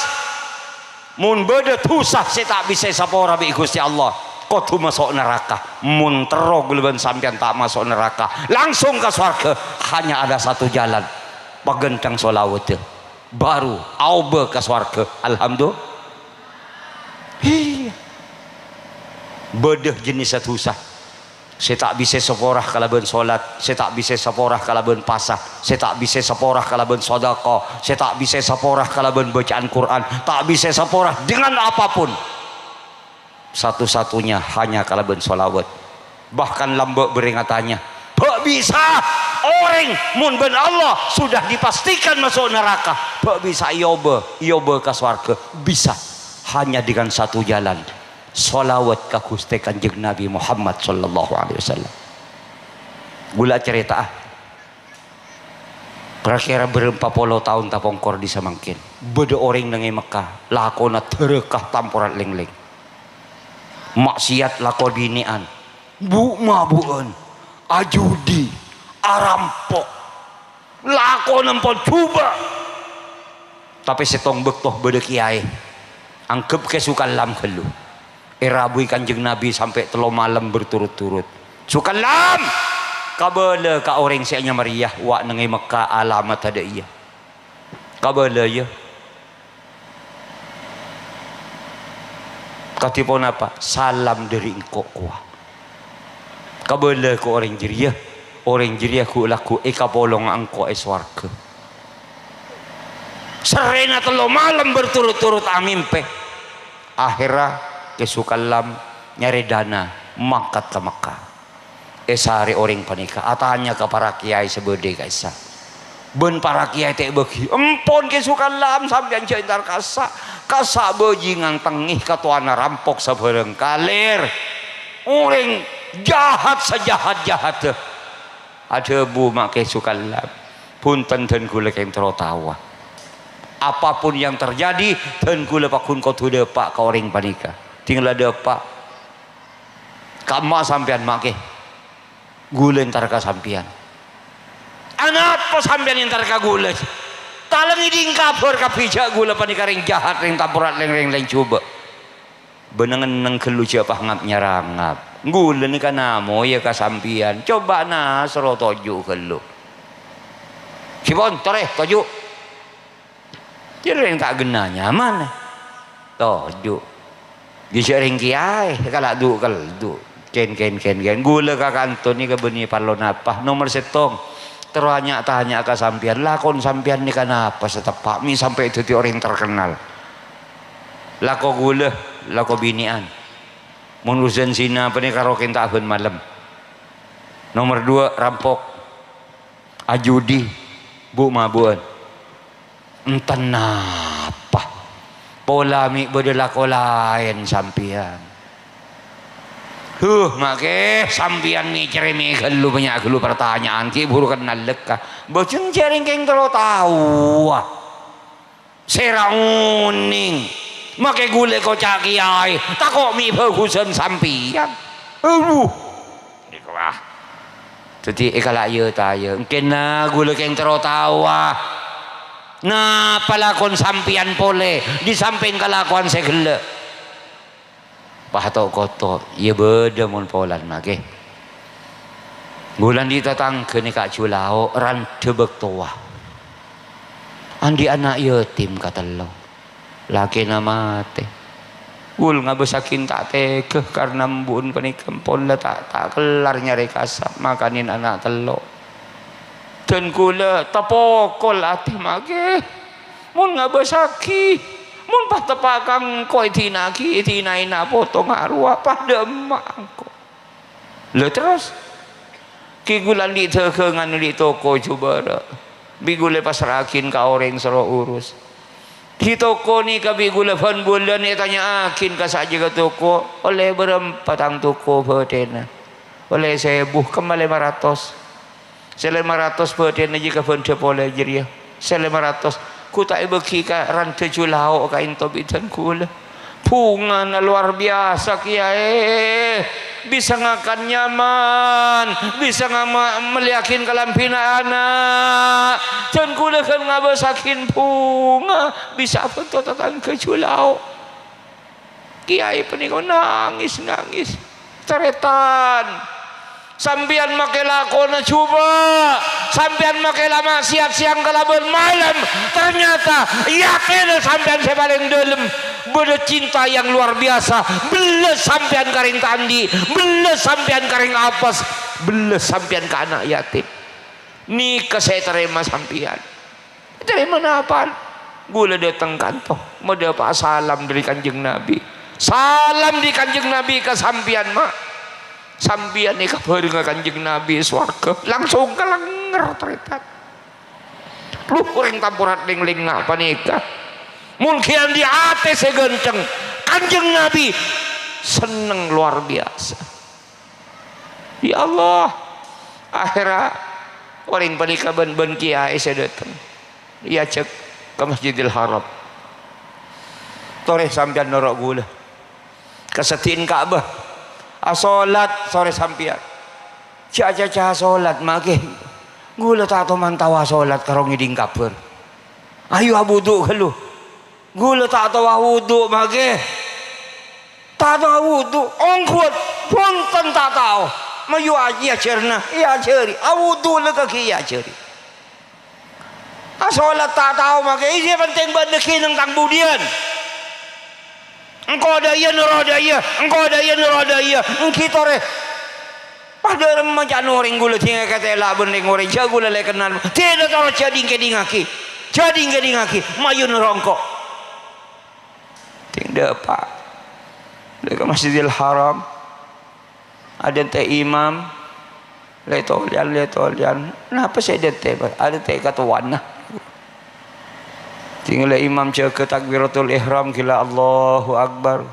mon bâdâ dusa sè ta' bisa èsapora bi' Ghustè Allah, kodhu maso' naraka. Mon terro ghulâ bân sampèyan ta' maso' naraka, langsung ka sowarghâ, hanya ada satu jalan, paghântheng shalawatta. Baru aobâ ka sowarghâ. Alhamdulillah. Iyâ. Bâdâ jenissa dusa sè ta' bisa èsapora kalabân solat, sè ta' bisa èsapora kalabân pasa, sè ta' bisa èsapora kalabân sadaka, sè ta' bisa èsapora kalabân bacaan Qur'an, ta' bisa èsapora dengan apapun. Satu-satunya hanya kalabân shalawat. Bahkan lambâ' bâriyângnga tanya, bâ' bisa orèng mon bân Allah sudah dipastikan maso' naraka, bâ' bisa èobâ, èobâ ka sowarghâ? Bisa. Hanya dengan satu jalan, shalawat ka Ghustè Kanjeng Nabi Muhammad sallallahu alaihi wasallam. Ghulâ acarèta'a. Kira-kira bârâmpa polo taon tapongkor dhi' samangkèn, bâdâ orèng neng è Mekka, lakona dârâka tamporat lèng-lèng. Ma'siyat lako binè'an, bu'-mabu'ân, ajudi, arampok. Lakona ampon jhubâ'. Tapè sèttong bâkto bâdâ kèyaè, angghep Kè Sukallam ghâllu, èrabui Kanjeng Nabi sampè' tello malem berturut-turut. "Sukallam, kabâlâ ka orèng sè anyama rèya, wa' neng è Mekka alamat adâ' iyâ. Kabâlâ, yâ." "Kadhi ponapa?" "Salam dâri engko' kowa. Kabâlâ ka orèng jârèya, orèng jârèya ghu'-lagghu' èkapolonga engko' è sowarghâ." Serrèna tello malem berturut-turut amèmpè. Akhèrra Kè Sukallam nyarè dâna mangkat ka Mekka. Èsarè orèng panèka, atanya ka para kèyaè sè bâdâ è ka'issa', "Bân para kèyaè ta' èbâgi?" "Empon, Kè Sukallam, sampèyan jhâ' entar ka'issa'. Ka'issa' bâjingan tengngè, katowana rampok sabhârâng kalèr. Orèng jahat sajahat-jahatta." Adhâbu ma' Kè Sukallam, "Bhunten, dân ghulâ kèng terro taowa. Apapun yang terjadi, dân ghulâ pagghun kodhu dâpa' ka orèng panèka. Dingla dâpa'. Ka'emma sampèyan, ma' Kè. Ghulâ entar ka sampèyan." "Anapa sampèyan entar ka ghulâ?" "Talèng ngèdhing kabhâr kabbhi jhâ' ghulâ panèka rèng jahat, rèng tamporat lèng-lèng jhubâ'." "Bâ'na ngenneng ghâllu jhâ' pangap-nyarangap. Ghulâ nèka namoyâ ka sampèyan. Cobâ nasoro toju' ghâllu." "Sèpon, torè, toju'." Jârèya rèng ta' ghenna' nyaman. Toju'. Jhâ' rèng kèyaè, kala' du-keldu. Kèn, kèn, kèn, kèn. Ghulâ ka kanto nèka bânnè parlo napa? Nomer sèttong, terro nya-tanya ka sampèyan, lakon sampèyan nèka napa sè teppa' mè' sampè' dhâddhi orèng terkenal? Lako ghulâ, lako binè'an. Mon urusan zina panèka rokèn ta' bân malem. Nomer dua, rampok. Ajudi, bu'-mabu'ân. Enten napa? Pola mè' bâdâ lako laèn sampèyan. Huh, ma' Kè, sampèyan mècèrè mè' ghâllu, bânnya' ghâllu partanya'an, ghi' bhuru kennal lekka. Bâjâng jârèng kèng terro taowa. Sèra onèng. Ma' Kè ghulâ èkoca' kèyaè, tako' mè' bhâghusân sampèyan. Aduh. Nèko, ah. Dhâddhi èkala' yâ tayâ. Èngkèna ghulâ kèng terro taowa. Napa lakon sampèyan polè, dhi sampèng kalakowan sè ghellâ'? Pas to'-koto', yâ bâdâ mon polana, ghi. Ghulâ andi' tatangghâ nèka jhulao' randhâ bâktowa. Andi' ana' yatim katello'. Lakèna matè. Ghulâ ngabâsaghin ta' tèghâ karna embu'en panèka ampon la ta', ta' kellar nyarè kasab makanè ana' tello'. Dân ghulâ tapokol atè maghi. Mon ngabâsaghi, mon pas teppa' ka engko' èdina'aghi, èdina'è na' poto nga' rowa, padâ emma' engko'. Lha terros, ghi' ghulâ andi' dâgângan andi' toko jhubârâ', bi' ghulâ èpassra'aghin ka orèng soro urus. Ghi' toko nèka bi' ghulâ bân-bulân ètanya'aghin ka sè ajâgâ toko, "Ollè bârâmpa tang toko bâdhina?" "Ollè sèbu." "Kemma lèma ratos." Sè lèma ratos bâdhina jiyâ kabhendhâ polè jârèya. Sè lèma ratos, ghu ta' èbâghi ka randhâ jhulao' ka'ènto bi' dân ghulâ. Bhungana lowar biyasa, Kèyaè. Bisa ngakan nyaman, bisa ngama-, mellèyaghin kalambhina ana'. Dân ghulâ ghân ngabâsaghin bhunga, bisa abhânto tatangghâ jhulao'. Kèyaè panèka nangès-nangès. Tarètan, sampèyan makè lakona jhubâ', sampèyan makè la ma'siyat sèyang kalabân malem, ternyata atèna sampèyan sè palèng dâlem bâdâ cinta yang luar biasa. Bellâs sampèyan ka rèng ta' andi', bellâs sampèyan ka rèng apes, bellâs sampèyan ka ana' yatim. Nèka sè ètarèma sampèyan. Ètarèma napa'an? Ghulâ dâteng kanto, madâpa'a salam dâri Kanjeng Nabi. Salam dâri Kanjeng Nabi ka sampèyan, Ma'. Sampèyan èkabhârengnga Kanjeng Nabi è sowarghâ. Langsung kalènger, tarètan. Loh, orèng tamporat lèng-lèngnga panèka. Mon ghi' andi' atè sè ghântheng, Kanjeng Nabi senneng lowar biyasa. Ya Allah, akhèrra orèng panèka bân, bân kèyaè sè dâteng, èajhâk ka Masjidil Haram. "Torè sampèyan noro' ghulâ ka seddi'na Ka'bah, asolat torè sampèyan. Jhâ' acaca asolat, Ma', ghi. Ghulâ ta' toman tao asolat karo ngèdhing kabhâr. Ayo awudu' ghâllu." "Ghulâ ta' tao awudu', Ma', ghi. Ta' tao awudu'." "Ongghuwân, bhunten ta' tao." "Mayu a-, èajhârâna, èajhâri. Awudu' la kakè èajhâri. Asolat ta' tao, Ma', ghi. Sè pentèng bâ'na ghi' neng tang budiyân. Engko' dâ' iyâ noro' dâ' iyâ, engko' dâ' iyâ noro' dâ' iyâ. Ènggi torè." "Padâ remma ca'na orèng ghulâ dingngè katèla' bân rèng-orèng, jhâ' ghulâ lè kennal. Dina toro' jhâ' ding-kèdingngaghi. Jhâ' ding-kèdingngaghi. Mayu noro' engko'." Ding dâpa'. Lè ka Masjidil Haram. Adântè' imam. Lè tolèyan, lè tolèyan. Napa sè adântè', Pak? Adântè' katowana. Ding lè imam jâgâ takbiratul ihram, ghilâ Allahu Akbar.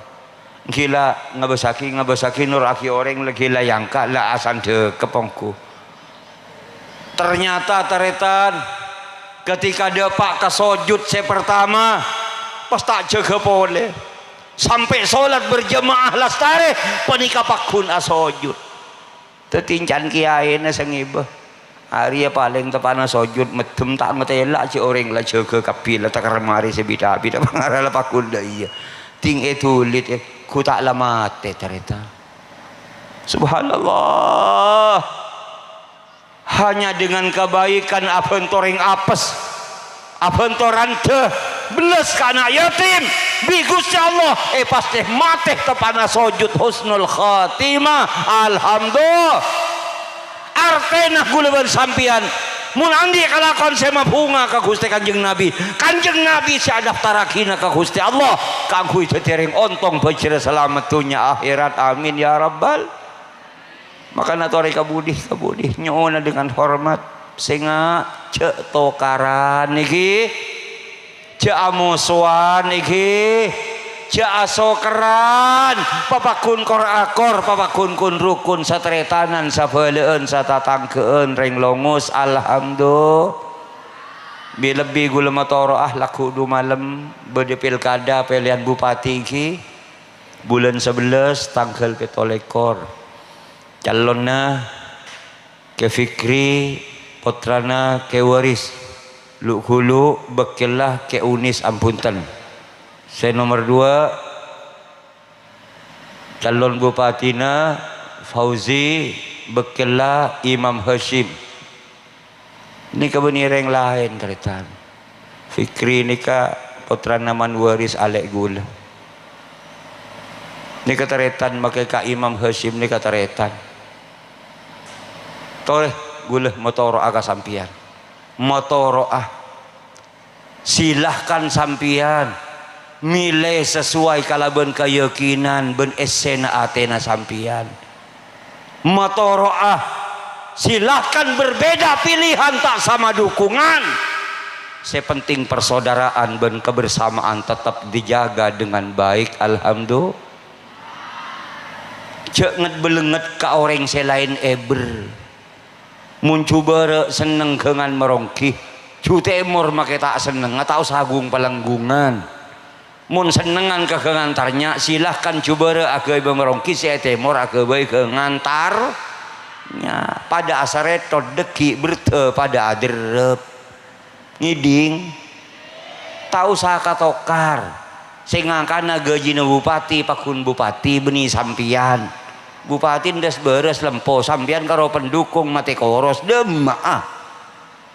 Ghilâ ngabâsaghi, ngabâsaghi, noro'aghi orèng, la ghilâ èyangka', la asandhek ka pongghu. Ternyata, tarètan, ketika dâpa' ka sojud sè pertama, pas ta' jâgâ polè. Sampè' solat berjamaah lastarè, panèka pagghun asojud. Dâddhi, can kèyaèna sè ngèbâ. Arèya palèng teppa'na sojud, meddhem ta' ngatèla' jâ' orèng la jâgâ kabbhi, la taker marè sè bidhâ-bidhâ, pangara la pagghun dâ' iyâ. Ding èdulid, è, ghu ta' la matè, tarètan. Subhanallah. Hanya dengan kebaikan abhânto rèng apes. Abhânto randhâ, bellâs ka ana' yatim, bi' Ghustè Allah, è, pastè matè teppa'na sojud husnul khatimah. Alhamdulillah. Artèna ghulâ bân sampèyan, mon andi' kalakowan sè mabhunga ka Ghustè Kanjeng Nabi, Kanjeng Nabi sè adaftarraghina ka Ghustè Allah, kaangghuy dhâddhi rèng ontong bhâjhrâ salamet dhunnya akhèrat. Amin ya rabbal. Makana torè ka budi, ka budi. Nyo'ona dengan hormat. Sènga', jhâ' tokaran nèkè. Jhâ' amosowan nèkè. Jhâ' asokerran. Papagghun kor-akor, papagghun kun-rukun, sataretanan, sabhâlâ'ân, satatangghâ'ân, rèng longos. Alhamdulillah. Bi-, lebbi ghulâ matoro'a, lagghu' du malem bâdâ pilkada pèlèyan bupati nèkè. Bulân sabellâs, tangghâl pètto lèkor. Calonna Kè Fikri, pottrana Kè Waris. Lu'-ghulu' bâkkèlla Kè Unis, ampon bhunten. Sè nomer duwâ', calon bupatina Fauzi Bekkella Imam Hasyim. Nèka bânnè rèng laèn, tarètan. Fikri nèka pottrana Manwaris alè' ghulâ. Nèka tarètan makè ka Imam Hasyim nèka tarètan. Torè, ghulâ matoro'a ka sampèyan. Matoro'a. Silahkan sampèyan mèlè sesuai kalabân kayakinan bân èssèna atèna sampèyan. Matoro'a, silahkan berbeda pilihan, ta' sama dukungan. Sè penting persaudaraan bân kebersamaan tetap dijaga dengan baik, alhamdulillah. Jhâ' ngèt-bâlèngngèt ka orèng sè laèn èbher. Mon jhubârâ' senneng ghângan maronggi, jhu tèmor makè ta' sennengnga ta' osa gung-palanggungan. Mon sennengngan ka ghângan tarnya', silahkan jhubârâ' aghâbây maronggi, sè è tèmor aghâbây ghângan tarnya'. Padâ asarètot dhâggi' bhârdhâ padâ aderrep. Ngèdhing? Ta' osa katokar. Sè ngakana ghâjina bupati, pagghun bupati bânnè sampèyan. Bupati endhâs bârâs lempo, sampèyan karo pendukung matè koros, dâmma'a.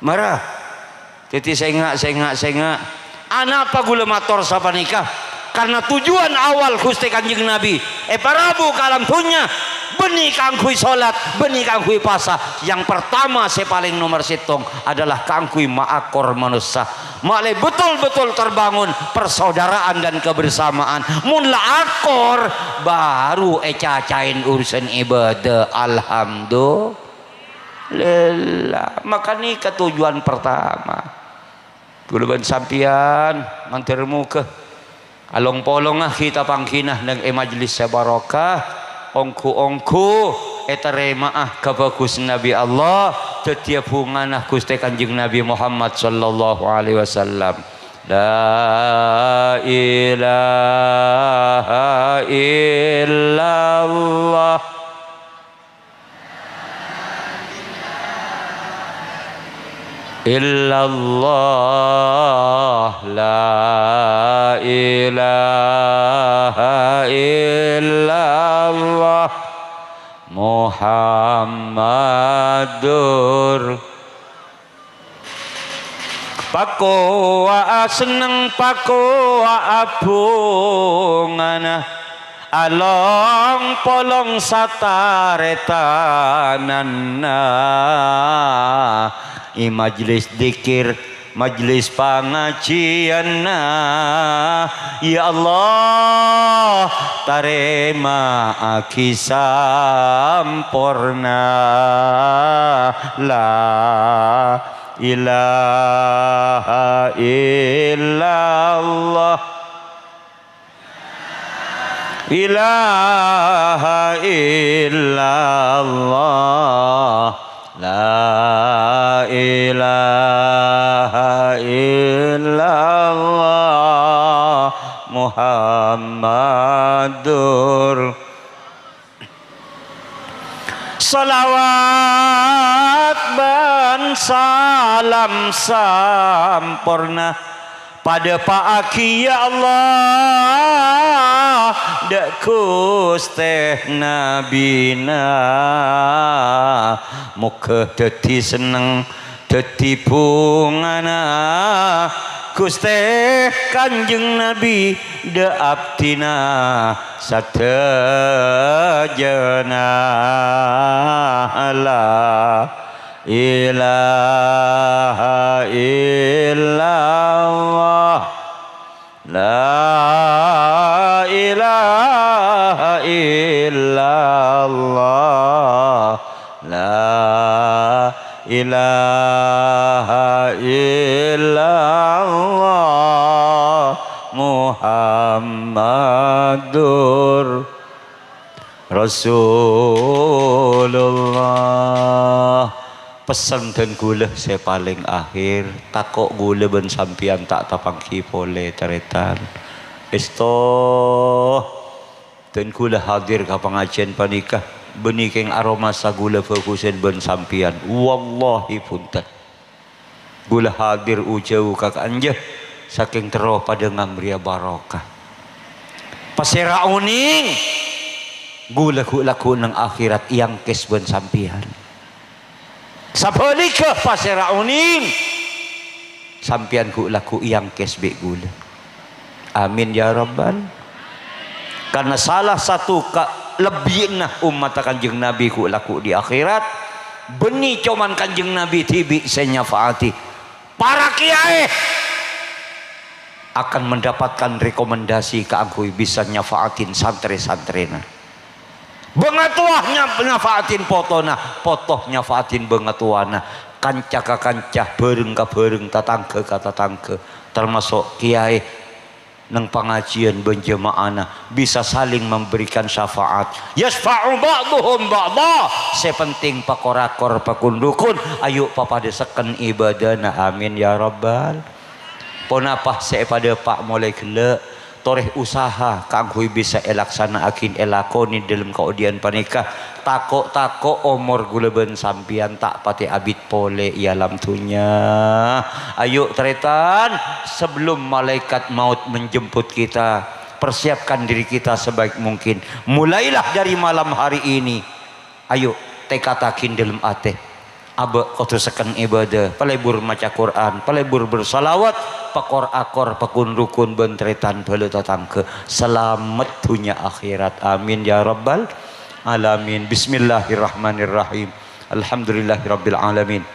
Mara. Dhâddhi sènga', sènga', sènga'. Anapa ghulâ mator sapanèka? Karena tujuan awal Ghustè Kanjeng Nabi èparabu ka alam dhunnya bânnè kaangghuy solat, bânnè kaangghuy pasa. Yang pertama sè palèng nomer sèttong adalah kaangghuy maakor manossa. Ma'lè betul-betul terbangun persaudaraan dan kebersamaan. Mon la akor, baru ècacaèn urusan ibadah. Alhamdulillah. Lella, maka nèka tujuan pertama. Ghulâ bân sampèyan mandhâr moghâ along-polonga kita panggina neng è majlis sè barokah, ongghu-ongghu ètarèma'a kabhâghusân Nabi Allah, dhâddhiyâ bhungana Ghustè Kanjeng Nabi Muhammad sallallahu alaihi wasallam. La ilaha illallah. Illallah, la ilaha illallah, Muhammadur. Pakowa'a senneng, pakowa'a bhungana, along-polong satarètananna. È majlis dzikir, majlis pangajiyânna, ya Allah, tarèma'aghi samporna. La ilaha illallah. Ilaha illallah. La ilaha illallah. Muhammadur. Shalawat bân salam samporna padâpa'aghi, ya Allah, dâ' Ghustè Nabina. Moghâ dhâddhi senneng, dhâddhi bhungana Ghustè Kanjeng Nabi dâ' abdhina sadhâjâna. La ilaha illallah. La ilaha illallah. La ilaha illallah. Muhammadur Rasulullah. Pessen dân ghulâ sè palèng akhèr, tako' ghulâ bân sampèyan ta' tapangghi polè, tarètan. Èsto, dân ghulâ hadir ka pangajiyân panèka, bânnè kèng aromasa ghulâ bhâghusân bân sampèyan. Wallahi bhunten. Ghulâ hadir ojhâu ka ka'anja, sakèng terro padâ ngamrèya barokah. Pasèra onèng? Ghulâ ghu'-lagghu' neng akhèrat èangkès bân sampèyan. Sabhâligghâ, pasèra onèng, sampèyan ghu'-lagghu' èangkès bi' ghulâ. Amin ya rabbal. Karna sala satu kalebbiyânna ommatta Kanjeng Nabi ghu'-lagghu' è akhèrat, bânnè coma Kanjeng Nabi dhibi' sè nyafa'ati. Para kiyaè akan mendapatkan rekomendasi kaangghuy bisa nyafa'atin santrè-santrèna. Bângatowa nya-, nyafa'atin potona, poto nyafa'atin bângatowana, kanca ka kanca, bhâreng ka bhâreng, tatangghâ ka tatangghâ, termasuk kiyaè neng pangajiyân bân jema'ana bisa saling memberikan syafaat. Yasfa'u ba'duhum ba'dha. Sè penting pakor-akor, pakon-dhukon, ayo papadâ sekken ibadana. Amin ya rabbal. Ponapa sè èpadâpa' molaè ghellâ'? Torè usaha kaangghuy bisa èlaksana'aghi, èlakonè dâlem kaodi'ân panèka. Tako'-tako' omor ghulâ bân sampèyan ta' patè abit polè è alam dhunnya. Ayo, tarètan, sebelum malaikat maut menjemput kita, persiapkan diri kita sebaik mungkin. Mulailah dari malam hari ini. Ayo, tekadaghi dâlem atè. Abâ' kodhu sekken ibâdâ, palebur maca Qur'an, palebur bersalawat, pakor-akor, pakon-dhukon bân tarètan bhâlâ tatangghâ. Salamet dhunnya akhèrat. Amin ya rabbal alamin. Bismillahirrahmanirrahim. Alhamdulillahirabbil alamin.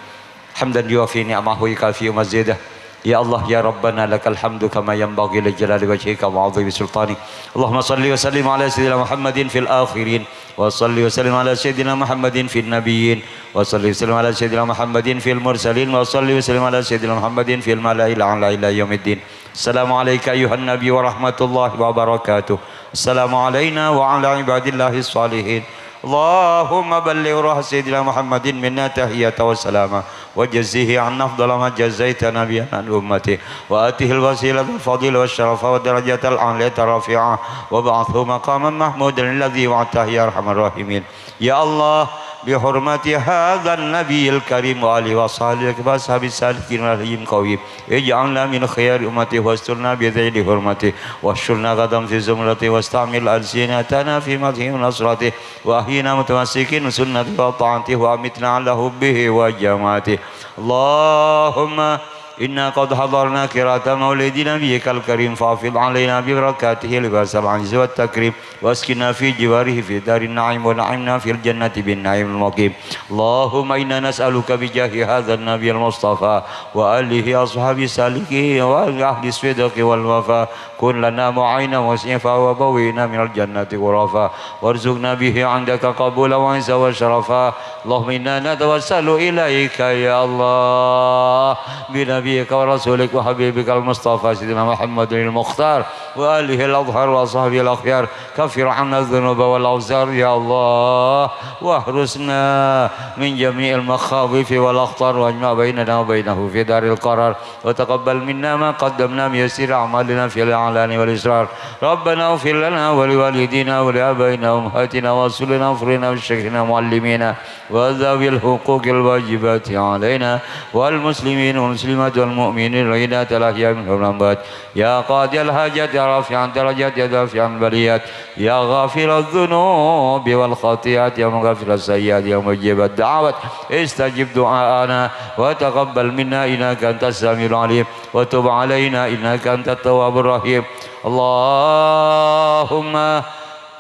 Hamdan yuwafi ni'amahu wa yukafi'u mazidah. Ya Allah, ya Rabbana, lakal hamdu kama yanbaghi li jalali wajhika wa 'azimi sultanik. Allahumma shalli wa sallim ala sayyidina Muhammadin fil akhirin, wa shalli wa sallim ala sayyidina Muhammadin fin nabiyyin, wa shalli wa sallim ala sayyidina Muhammadin fil mursalin, wa shalli wa sallim ala sayyidina Muhammadin fil mala'il a'la ila yaumiddin. Assalamu alaika ayyuhan nabi wa rahmatullahi wa barakatuh. Assalamu alaina wa ala ibadillahis shalihin. Allahumma balligh ruha sayyidina Muhammadin minna tahiyata wa salama, wa jazzihi 'anna afdala ma jazaita nabiyyan 'an ummati, wa atihil wasilata wal fadila wa syarafa wa darajatal 'aliyata rafi'ah, wa ba'athu maqaman mahmudan alladzi wa'adtahu ya arhamar rahimin. Ya Allah, bi hurmati hadzan nabiyil karim wa alihi wa sahbihi wa sahbihi salikin wa alihi qawim. Ij'alna min khiyari ummati wasturna bi dhilli hurmati, wahsyurna ghadan fi zumrati, wasta'mil alsinatana fi madhihi wa nasrati, wa ahyina mutamassikin sunnati wa ta'ati, wa amitna ala hubbihi wa jama'ati. Allahumma inna qad hadarna qira'ata maulidi nabiyyikal karim, fa'fid alaina bi barakatihi libasal izzi wat takrim, wa askina fi jiwarihi fi darin na'im, wa na'imna fil jannati bin na'imil muqim. Allahumma inna nas'aluka bi jahi hadzan nabiyyil mustafa, wa alihi ashabi salikin, wa ahli sidqi wal wafa, kun lana mu'ina mus'ifa, wa bawwi'na minal jannati ghurafa, warzuqna bihi 'indaka qabula wa 'izza wa syarafa. Allahumma inna natawassalu ilaika, ya Allah, bi nabiyyika wa rasulika wa habibikal mustafa sayyidina Muhammadinil mukhtar, wa alihil athhar wa sahbihil akhyar. Kaffir 'anna dzunuba wal awzar, ya Allah, wahrusna min jami'il makhawifi wal akhtar, wajma' bainana wa bainahu fi daril qarar, wa taqabbal minna ma qaddamna min yassiri a'malina fil i'lani wal israr. Rabbana ighfir lana wa li walidina wa li abaina wa ummahatina wa aslina wa furina wa syekhina muallimina wa dzawil huquqil wajibati alaina wal muslimin wal muslimat wal mu'minin wal mu'minat al ahya minhum wal amwat. Ya qadiyal hajat, ya rafi'ad darajat, ya dafi'al baliyat, ya ghafiradz dzunubi wal khati'at, ya mughaffiraz sayyi'at, ya mujibad da'awat, istajib du'aana wa taqabbal minna innaka antas samiul alim, wa tub alaina innaka antat tawwabur rahim. Allahumma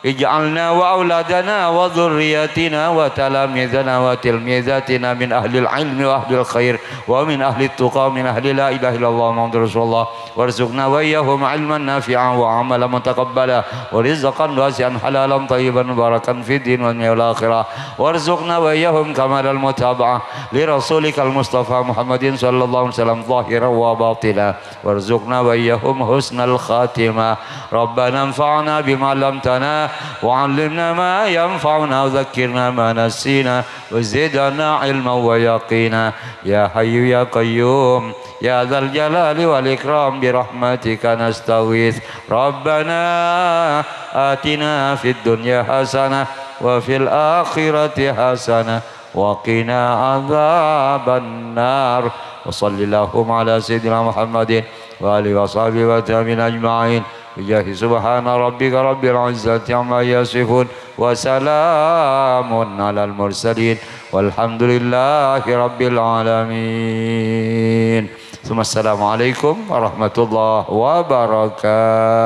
ij'alna wa auladana wa dzurriyyatina wa talamizana wa tilmizatina min ahlil ilmi wa ahlil khair wa min ahlit tuqa wa min ahli la ilaha illallah Muhammadur Rasulullah. Warzuqna wa iyyahum ilman nafi'an wa amalan mutaqabbala wa rizqan wasi'an halalan thayyiban mubarakan fid din wa dunya wal akhirah. Warzuqna wa iyyahum kamalal mutaba'ah li rasulikal mustafa Muhammadin sallallahu alaihi wasallam zahiran wa batina. Warzuqna wa iyyahum husnal khatimah. Rabbana anfa'na bima 'allamtana wa 'allimna ma yanfa'una wa dzakkirna ma nasina wa zidna 'ilman wa yaqina. Ya Hayyu ya Qayyum, ya Dzal Jalali wal Ikram, bi rahmatika nastaghits. Rabbana atina fid dunya hasanah wa fil akhirati hasanah wa qina adzabannar. Wa shalli Allahumma ala sayyidina Muhammadin wa alihi wa sahbihi wa tabi'in ajma'in. Bi jahi subhana rabbika rabbil izzati amma yasifun. وسلام على المرسلين والحمد لله رب العالمين. ثم السلام عليكم ورحمة الله وبركاته.